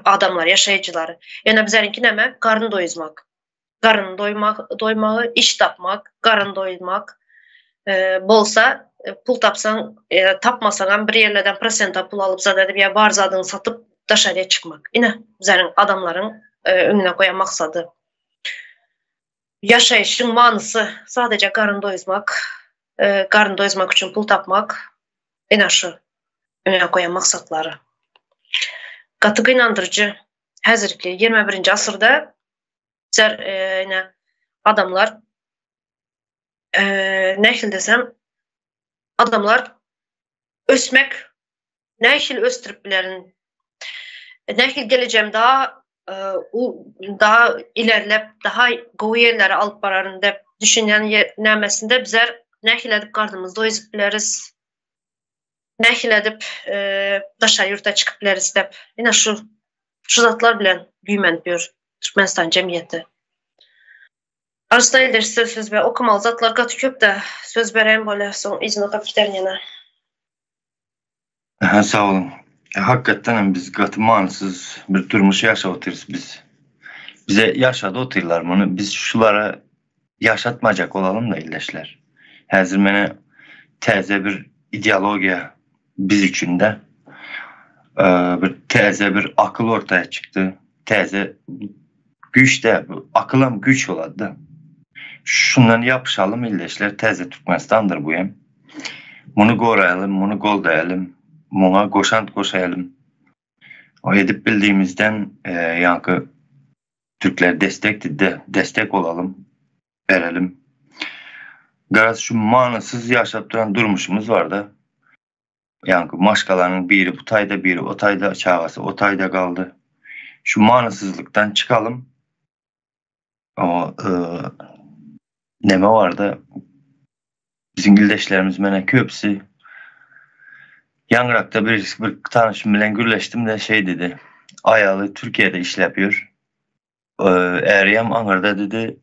adamlar, ýaşaýjylary. Ýöne bizleriňki näme? Garyn doýuzmak. Garyn doýmak, doýmagy, iş tapmak, garyn doýurmak. E, bolsa e, pul tapsaň, e, tapmasaň hem bir ýerlerden prosenta pul alyp zat edip ýa bar zadyňy satyp daşarya çykmak. Ine, bizleriň adamlaryň e, öňüne goýan maksady. Ýaşaýşyň manysy sadece garyn doýuzmak, e, garyn doýuzmak üçin pul tapmak. Ine şu öňe goýan maksatlary. Gaty gynandyryjy. Häzirki 21-nji asyrda bizler e, ine adamlar e, nähili desem adamlar ösmek nähili ösdürip bilerin? Nähili geleceğim daha e, daha ilerlep daha gowy ýerlere alyp bararyn dep düşünýän nämesinde bizler nähili edip garnymyzy doýuzyp bileris? Nähili edip e, daşary ýurta çykyp bileris dep. Ine şu şu zatlar bilen güýmenip ýör Türkmenistan jemgyýeti. Arslan ildeş size söz ber. Okamaly zatlar gaty köp de söz bereýin bolýar soň yzyna okap giderin ýene. Aha, sag boluň. Hakykatdan hem biz gaty manysyz bir durmuş ýaşap otyrys biz. Bize ýaşady otyrlar muny. Biz şulara ýaşatmajak bolalym-da ildeşler. Häzir mene täze bir ideologiýa biz üçin-de bir täze bir akyl ortaya çykdy. Täze güýç-de, bu akylam güýç bolady-da. Şundan ýapyşalym ildeşler, täze Türkmenistandyr bu hem. Muny goraýalym, muny goldaýalym, muňa goşant goşaýalym. O edip bildigimizden ýaňky türkler destek de destek bolalym, berelim. Garaz şu manysyz ýaşap duran durmuşymyz barda. Ýaňky maşgalanyň biri bu taýda, biri o taýda, çagasy o taýda galdy. Şu manysyzlykdan çykalym. O e, neme barda biziň ildeşlerimiz mene köpüsi ýaňrakda bir bir tanışym bilen gürleşdim de şey dedi. Aýaly Türkiýede işläp ýör. E, äriyem aňyrda dedi.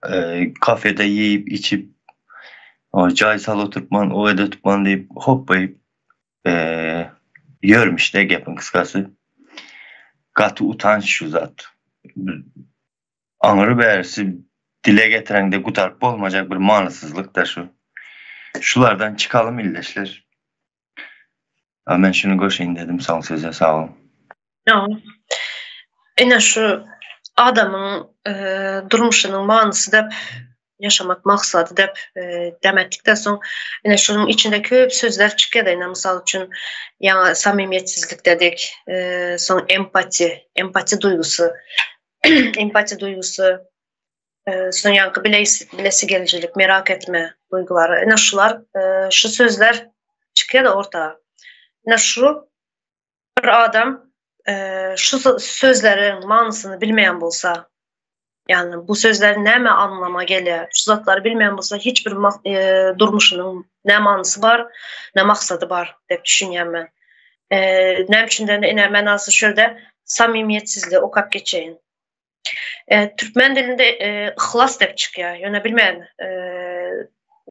E, kafede ýeyip içip o jaý sal oturtman, o ede tutman diýip hopbaýyp e, ýörmüş de gepiň kysgasy. Gaty utanç şu zat. Aňry bärisi dile getireňde gutaryp bolmajak bir manysyzlyk da şu. Şulardan çykalym ildeşler. Men şuny goşaýyn dedim soň söze sag boluň. Ýa. Ine şu adamyň e, durmuşynyň manysy dep ýaşamak maksady dep e, demetdikden soň ine şunuň içinde köp sözler çykýar ine mysal üçin ýaňy samimiýetsizlik dedik, e, soň empati, empati duýgusy, empati duýgusy. Soň ýaňky bilesigelijilik, merak etme duýgulary. Ine şular, şu sözler çykýar orta. Ine şu bir adam şu sözleriň manysyny bilmeýän bolsa, ýagny bu sözler näme anlama gelýär, şu zatlary bilmeýän bolsa hiç bir durmuşynyň ne manysy bar, ne maksady bar diýip düşünýän men. Näme üçin diýende ine men aslynda şu ýerde samimiýetsizligi okap geçeýin. Türkmen dilinde yhlas diýip çykýar. Ýöne bilmän,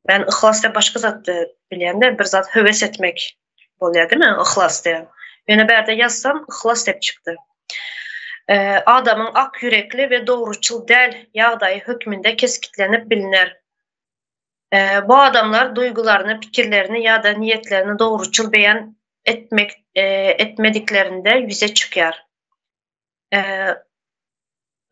men yhlas diýip başga zatdy bilýän-de, bir zat höwes etmek bolýar diýme, yhlas diýen. Ýöne bärde ýazsam yhlas diýip çykdy. Adamyň ak ýürekli we dogruçyl däl ýagdaýy hökmünde kesgitlenip bilner. Bu adamlar duýgularyny, pikirlerini ýa-da niýetlerini dogruçyl beýan etmek etmediklerinde ýüze çykýar.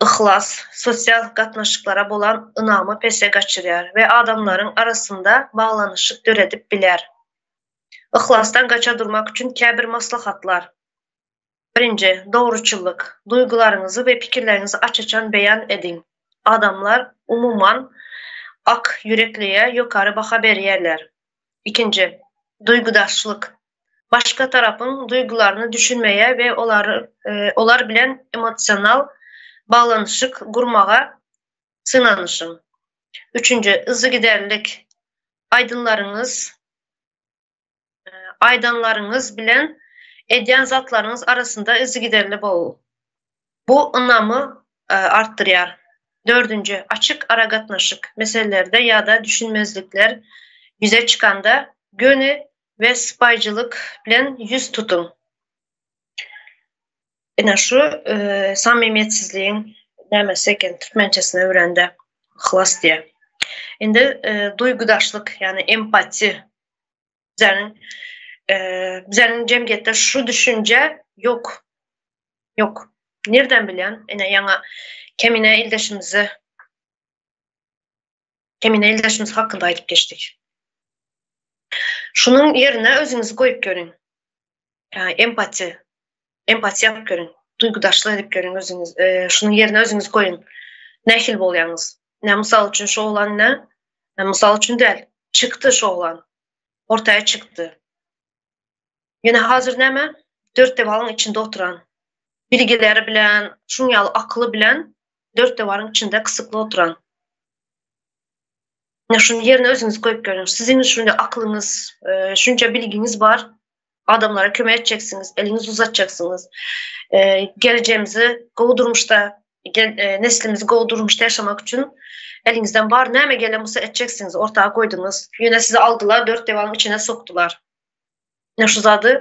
Yhlas, sosial gatnaşyklara bolan ynamy pese gaçyrýar we adamlaryň arasynda baglanyşyk döredip biler. Yhlasdan gaça durmak üçin käbir maslahatlar. Birinji, dogruçyllyk. Duýgularyňyzy we pikirleriňizi aç-açan beýan ediň. Adamlar, umuman, ak ýürekliye ýokary baha berýärler. Ikinji, duýgudaşlyk. Başga tarapyň duýgularyny düşünmäge we olar bilen emosional baglanyşyk gurmaga synanyşyň. Üçünji, yzygiderlilik. Aýdynlaryňyz, aýdanlaryňyz bilen edýän zatlaryňyz arasynda yzygiderli boluň. Bu ynamy artdyrýar. Dördünji, açyk aragatnaşyk. Meselelerde ýa-da düşünmezlikler ýüze çykanda göni we sypaýyjylyk bilen ýüz tutuň. Ine şu samimiýetsizligiň nämesi eken türkmençesine öwrende yhlas diýýär. Indi duýgudaşlyk ýagny empatiýa bizäniň bizäniň jemgyýetde şu düşünje ýok. Ýok. Nirden bilýän? Ine ýaňa Kemine ildeşimizi Kemine ildeşimiz hakynda aýdyp geçdik. Şunuň ýerine özüňizi goýup görüň. Empatiýa. Empatiýa ýapyp görüň. Duýgudaşlyk edip görüň özüňiz. Şunuň ýerine özüňizi goýuň. Nähili bolýaňyz? Ine, mysal üçin, şu oglan ine, mysal üçin däl, çykdy şu oglan. Ortaýa çykdy. Ýöne hazir näme? Dört dewalyň içinde oturan. Bilgileri bilen, şuň ýaly akyly bilen dört dewaryň içinde gysykly oturan. Ine şuny ýerine özüňizi goýup görüň. Siziň şunça akylyňyz, şunça bilgiňiz bar. Adamlara kömek etjeksiňiz, eliňizi uzatjaksyňyz. Gelejegimizi gowy durmuşda, neslimizi gowy durmuşda ýaşamak üçin eliňizden bar näme gelen bolsa etjeksiňiz, orta goýduňyz. Ýöne sizi aldylar, dört dewaryň içine sokdular. Ine şu zady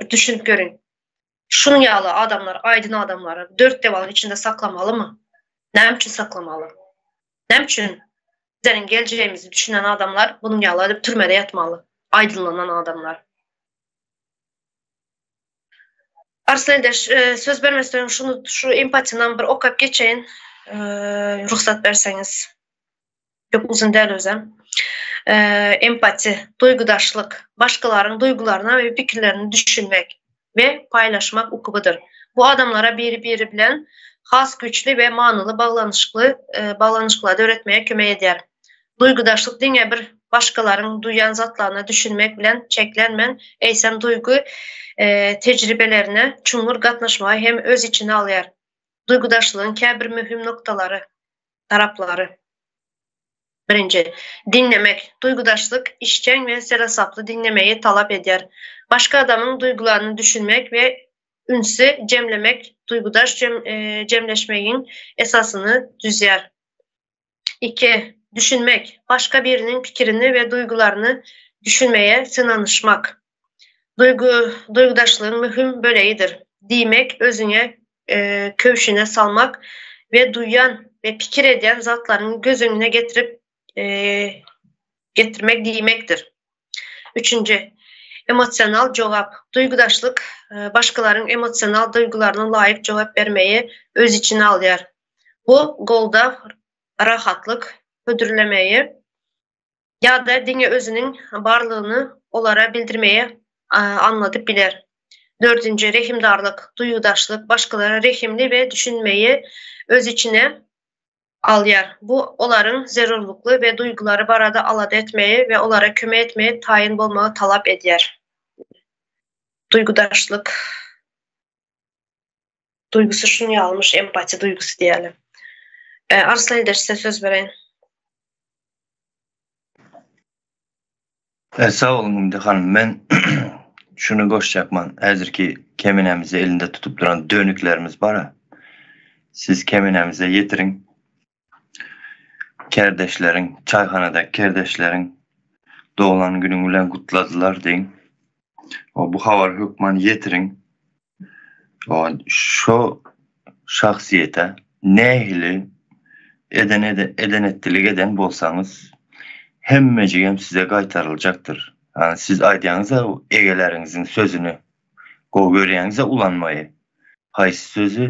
bir düşünip görüň. Şunuň ýaly adamlar, aýdyn adamlary dört dewalyň içinde saklamalymy? Näme üçin saklamaly? Näme üçin bizleriň geljegimizi düşünen adamlar bunuň ýaly edip türmede ýatmaly? Aýdynlanan adamlar. Arslan ildeş, söz bermesden öň şuny şu empatiýanam bir okap geçeýin, rugsat berseňiz. Köp uzyn däl özem. Empatiýa, duýgudaşlyk, başgalaryň duýgularyna we pikirlerine düşünmek we paýlaşmak ukybydyr. Bu adamlara biri-biri bilen has güýçli we manyly baglanyşykly baglanyşyklar döretmäge kömek edýär. Duýgudaşlyk diňe bir başgalaryň duýýan zatlaryna düşünmek bilen çäklenmän, eýsem duýgy tejribelerine çuňňur gatnaşmagy hem öz içine alýar. Duýgudaşlygyň käbir möhüm noktalary. Taraplary. Birinji, diňlemek. Duýgudaşlyk işjeň we seresaply diňlemegi talap edýär. Başga adamyň duýgularyny düşünmek we ünsi jemlemek duýgudaş jemleşmegiň esasyny düzýär. Iki, düşünmek. Başga biriniň pikirini we duýgularyny düşünmege synanyşmak. Duýgy, duýgudaşlygyň möhüm bölegidir. Diýmek, özüňe köwşüne salmak we duýan we pikir edýän zatlaryňy göz öňüne getirip getirmek diýmekdir. Üçünji, emosional jogap. Duýgudaşlyk başgalaryň emosional duýgularyna laýyk jogap bermegi öz içine alýar. Bu goldaw, rahatlyk hödürlemegi ýa-da diňe özüniň barlygyny olara bildirmegi aňladyp biler. Dördünji, rehimdarlyk, duýgudaşlyk, başgalara rehimli we düşünmeyi öz içine. Alýar. Bu olaryň zerurlykly we duýgulary barada alada etmegi we olara kömek etmegi taýyn bolmagy talap edýär. Duýgudaşlyk duýgusy şuny ýalymyş, empatiýa duýgusy diýeli. Arslan ildeş size söz bereýin. Sag boluň Ümde hanym. Men şuny goşjakman, häzirki kemenämizi elinde tutup duran dönüklerimiz bar-a. Siz kemenämize ýetiriň. Kärdeşleriň, çaýhanadaky kärdeşleriň doglan günüň bilen gutladylar diýiň. Bu habary hökman ýetiriň. Şo şahsyýete nähili eden eden-etdilik eden bolsaňyz, hemmejigem size gaýtaryljakdyr. Ýagny siz aýdýaňyz-a egeleriňiziň sözüni gowy görýäňiz-a ulanmaýy. Haýsy sözi?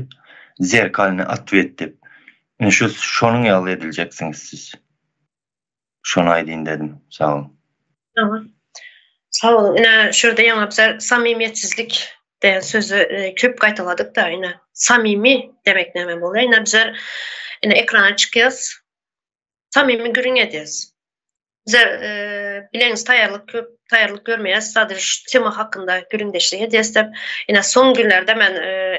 Zerkalnyý otwet diýip. Ine şu şonuň ýaly ediljeksiňiz siz. Şony aýdyn dedim. Sag boluň. Tamam. Sag boluň. Ine şu ýerde ýaňy bizler samimiýetsizlik diýen sözi köp gaýtaladyk-da, ine samimi demek näme bolýar? Ine bizler ine ekrana çykýas. Samimi gürrüň edýäs. Bizler bileňiz taýýarlyk köp taýýarlyk görmeýäs. Sadece şu tema hakynda gürrüňdeşlik edýäs diýip. Ine soň günlerde men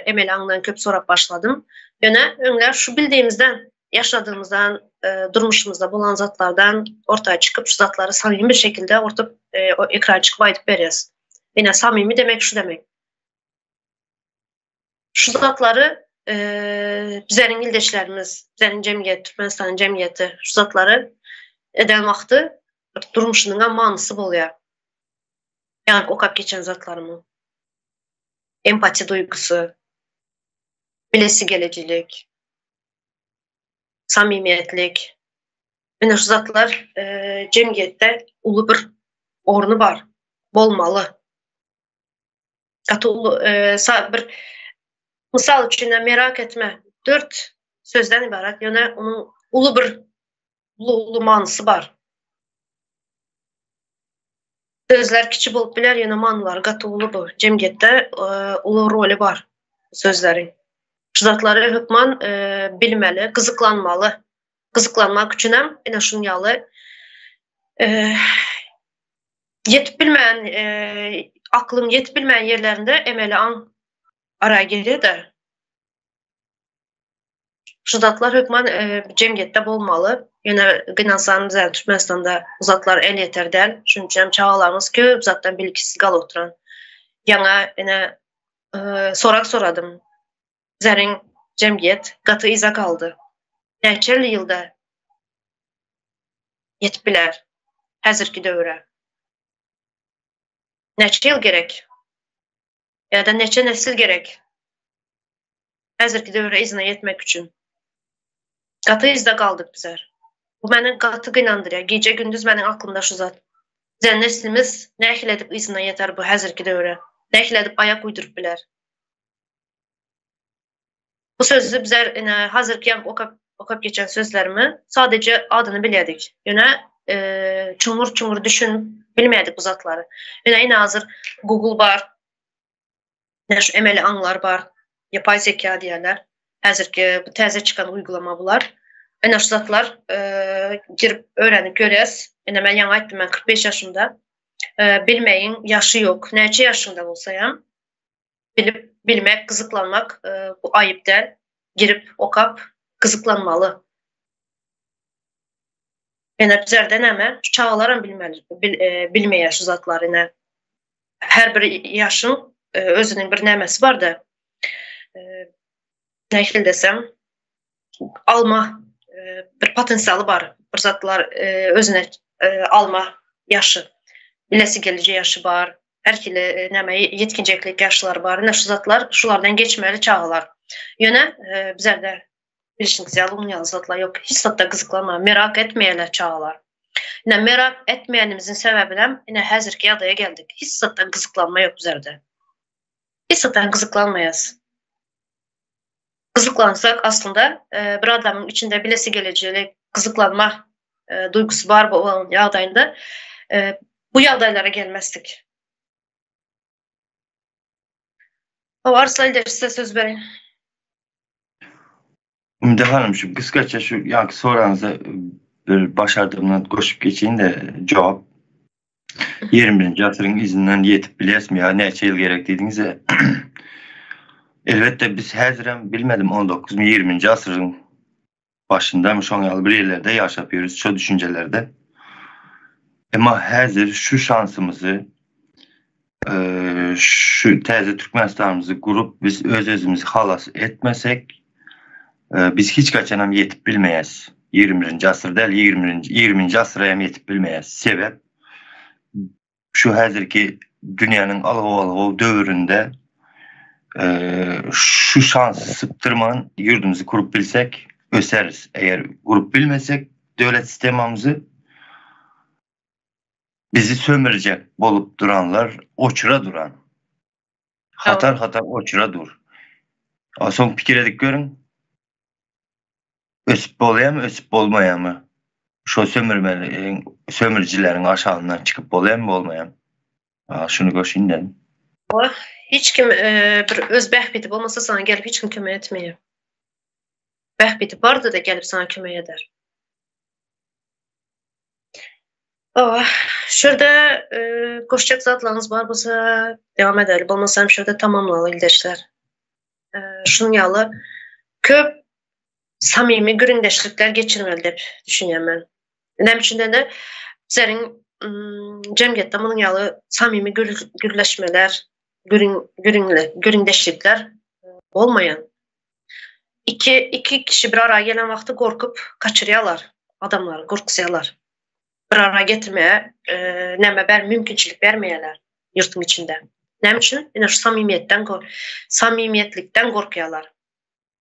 emeli aňdan köp sorap başladym. Ýöne öňler şu bildiğimizden ýaşadygymyzdan, durmuşymyzda bolan zatlardan orta çykyp, şu zatlary samimi bir şekilde orta ekrana çykyp aýdyp berýäs. Ine samimi demek şu demek. Şu zatlary bizleriň ildeşlerimiz, bizleriň jemgyýet, Türkmenistanyň jemgyýeti şu zatlary eden wagty durmuşynyň manysy bolýar. Ýaňky okap geçen zatlarymyň. Empatiýa duýgusy, bilesigelijilik, samimiýetlik. Ine şu zatlar jemgyýetde uly bir orny bar, bolmaly. Gaty uly bir mysal üçin merak etme dört sözden ybarat, ýöne onuň uly bir uly uly manysy bar. Sözler kiçi bolup biler, ýöne manylary gaty uly bu. Jemgyýetde uly roly bar sözleriň. Şu zatlary hökman bilmeli, gyzyklanmaly. Gyzyklanmak üçinem ine şuň ýaly ýetip bilmeýän, aklyň ýetip bilmeýän ýerlerinde emeli aň ara girýär-de. Şu zatlar hökman jemgyýetde bolmaly. Ýöne gynansam bizä Türkmenistanda bu zatlar elýeter däl. Şunuň üçin hem çagalarymyz köp zatdan bilgisiz galyp oturan. Ýaňa ine sorag soradym. Bizäriň jemgyýet gaty yza galdy. Näçe ýylda ýetip biler häzirki döwüre? Näçe ýyl gerek? Ýa-da neçe nesil gerek? Häzirki döwre yzyna ýetmek üçin. Gaty yzda galdyk bizler. Bu meni gaty gynandyrýar. Gije gündüz meniň aklymda şu zat. Bize neslimiz nähili edip yzyna ýeter bu häzirki döwre? Nähili edip aýak uýduryp biler? Bu sözü bizler ine hazirki ýaňky okap okap geçen sözlerimi sadece adyny bilýärdik. Ýöne çuňňur çuňňur düşünip bilmeýärdik bu zatlary. Ýöne ine hazir Google bar. Ine şu emeli aňlar bar. Ýapay zeka diýýärler. Häzirki bu täze çykan uýgulama bular. Ine şu zatlar girip öwrenip görýäs. Ine men ýaňy aýtdym men 45 ýaşymda. Bilmegiň ýaşy ýok. Näçe ýaşyňda bolsa hem bilip bilmek, gyzyklanmak bu aýyp däl. Girip okap gyzyklanmaly. Ine bizlerde näme? Şu çagalaram bilmeli, bil, bilmeýär şu zatlary ine. Her bir ýaşyň özüniň bir nämesi barda. Nähili desem, alma bir potensialy bar. Bir zatlar özüne alma ýaşy. Bilesi geliji ýaşy bar. Her hili näme ýetginjeklik ýaşlary bar. Ine şu zatlar şulardan geçmeli çagalar. Ýöne bizlerde bilşiňiz ýaly onuň ýaly zatlar ýok. Hiç zatda gyzyklanma, merak etmeýärler çagalar. Ine merak etmeýänimizin sebäbinem ine häzirki ýagdaýa geldik. Hiç zatdan gyzyklanma ýok bizlerde. Hiç zatdan gyzyklanmaýas. Gyzyklansak aslynda bir adamyň içinde bilesi gelijilik, gyzyklanma duýgusy bar bolan ýagdaýynda bu ýagdaýlara gelmezdik. Hawa, Arslan Ildeş size söz bereýin. Ümide hanym şu gysgaça şu ýaňky soragyňyza bir başardygymdan goşup geçeýin-de jogap. 21-nji asyryň yzyndan ýetip bilýäsmi ýa näçe ýyl gerek diýdiňiz-ä. Elbetde biz häzirem bilmedim 19-my 20-nji asyryň başyndamy şoň ýaly bir ýerlerde ýaşap ýörüs şo düşünjelerde. Emma häzir şu şansymyzy şu täze Türkmenistanymyzy gurup biz öz-özümizi halas etmesek biz hiç haçanam ýetip bilmeýäs. 21-nji asyr däl, 20-nji 20-nji asyra hem ýetip bilmeýäs. Sebäp şu häzirki dünýäniň algow-algow döwründe şu şansy sypdyrman ýurdumyzy gurup bilsek öseris. Eger gurup bilmesek döwlet sistemamyzy Bizi sömürjek bolup duranlar oçura duran. Hatar hatar oçura dur. A soň pikir edip görüň. Ösüp bolýarmy, ösüp bolmaýarmy? Şo sömürmeli, sömürjileriň aşagyndan çykyp bolýarmy, bolmaýarmy? A şuny goşaýyn dedim. Hiç kim bir öz bähbidi bolmasa sana gelip hiç kim kömek etmeýär. Bähbidi barda-da gelip sana kömek eder. Owa, şu ýerde goşjak zatlaryňyz bar bolsa dewam edeli, bolmasa hem şu ýerde tamamlaly ildeşler. Şunuň ýaly köp samimi gürrüňdeşlikler geçirmeli diýip düşünýän men. Näme üçin diýende, bizleriň jemgyýetde munuň ýaly samimi gürleşmeler, gürrüňdeşlikler bolmaýan. Iki, iki kişi bir ara gelen wagty gorkup gaçyrýarlar adamlary, gorkuzýarlar. Bir ara getirmäge e, näme ber mümkinçilik bermeýärler ýurtuň içinde. Näme üçin? Ine şu samimiýetden samimiýetlikden gorkýarlar.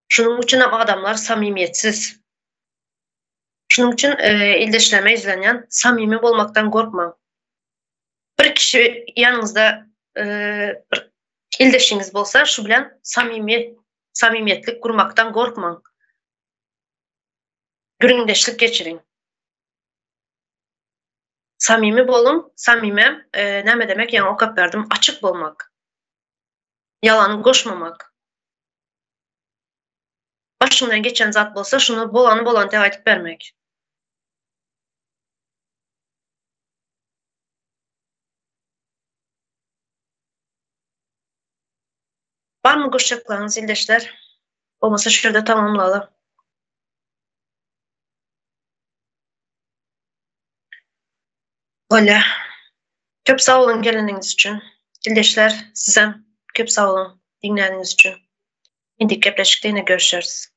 Şunuň üçin hem adamlar samimiýetsiz. Şunuň üçin e, ildeşlerime ýüzlenýän, samimi bolmakdan gorkmaň. Bir kişi ýanyňyzda e, bir ildeşiňiz bolsa, şu bilen samimi samimiýetlik gurmakdan gorkmaň. Gürrüňdeşlik geçiriň. Samimi boluň, samimem e, näme demek, ýaňy okap berdim, açyk bolmak. Ýalan goşmamak. Başyňdan geçen zat bolsa, şuny bolany bolany tek aýdyp bermek. Barmy goşjaklaryňyz ildeşler? Bolmasa şu ýerde tamamlaly. Bolýa. Köp sag boluň geleniňiz üçin. Ildeşler sizem köp sag boluň diňläniňiz üçin. Indiki gepleşikde ýene görüşeris.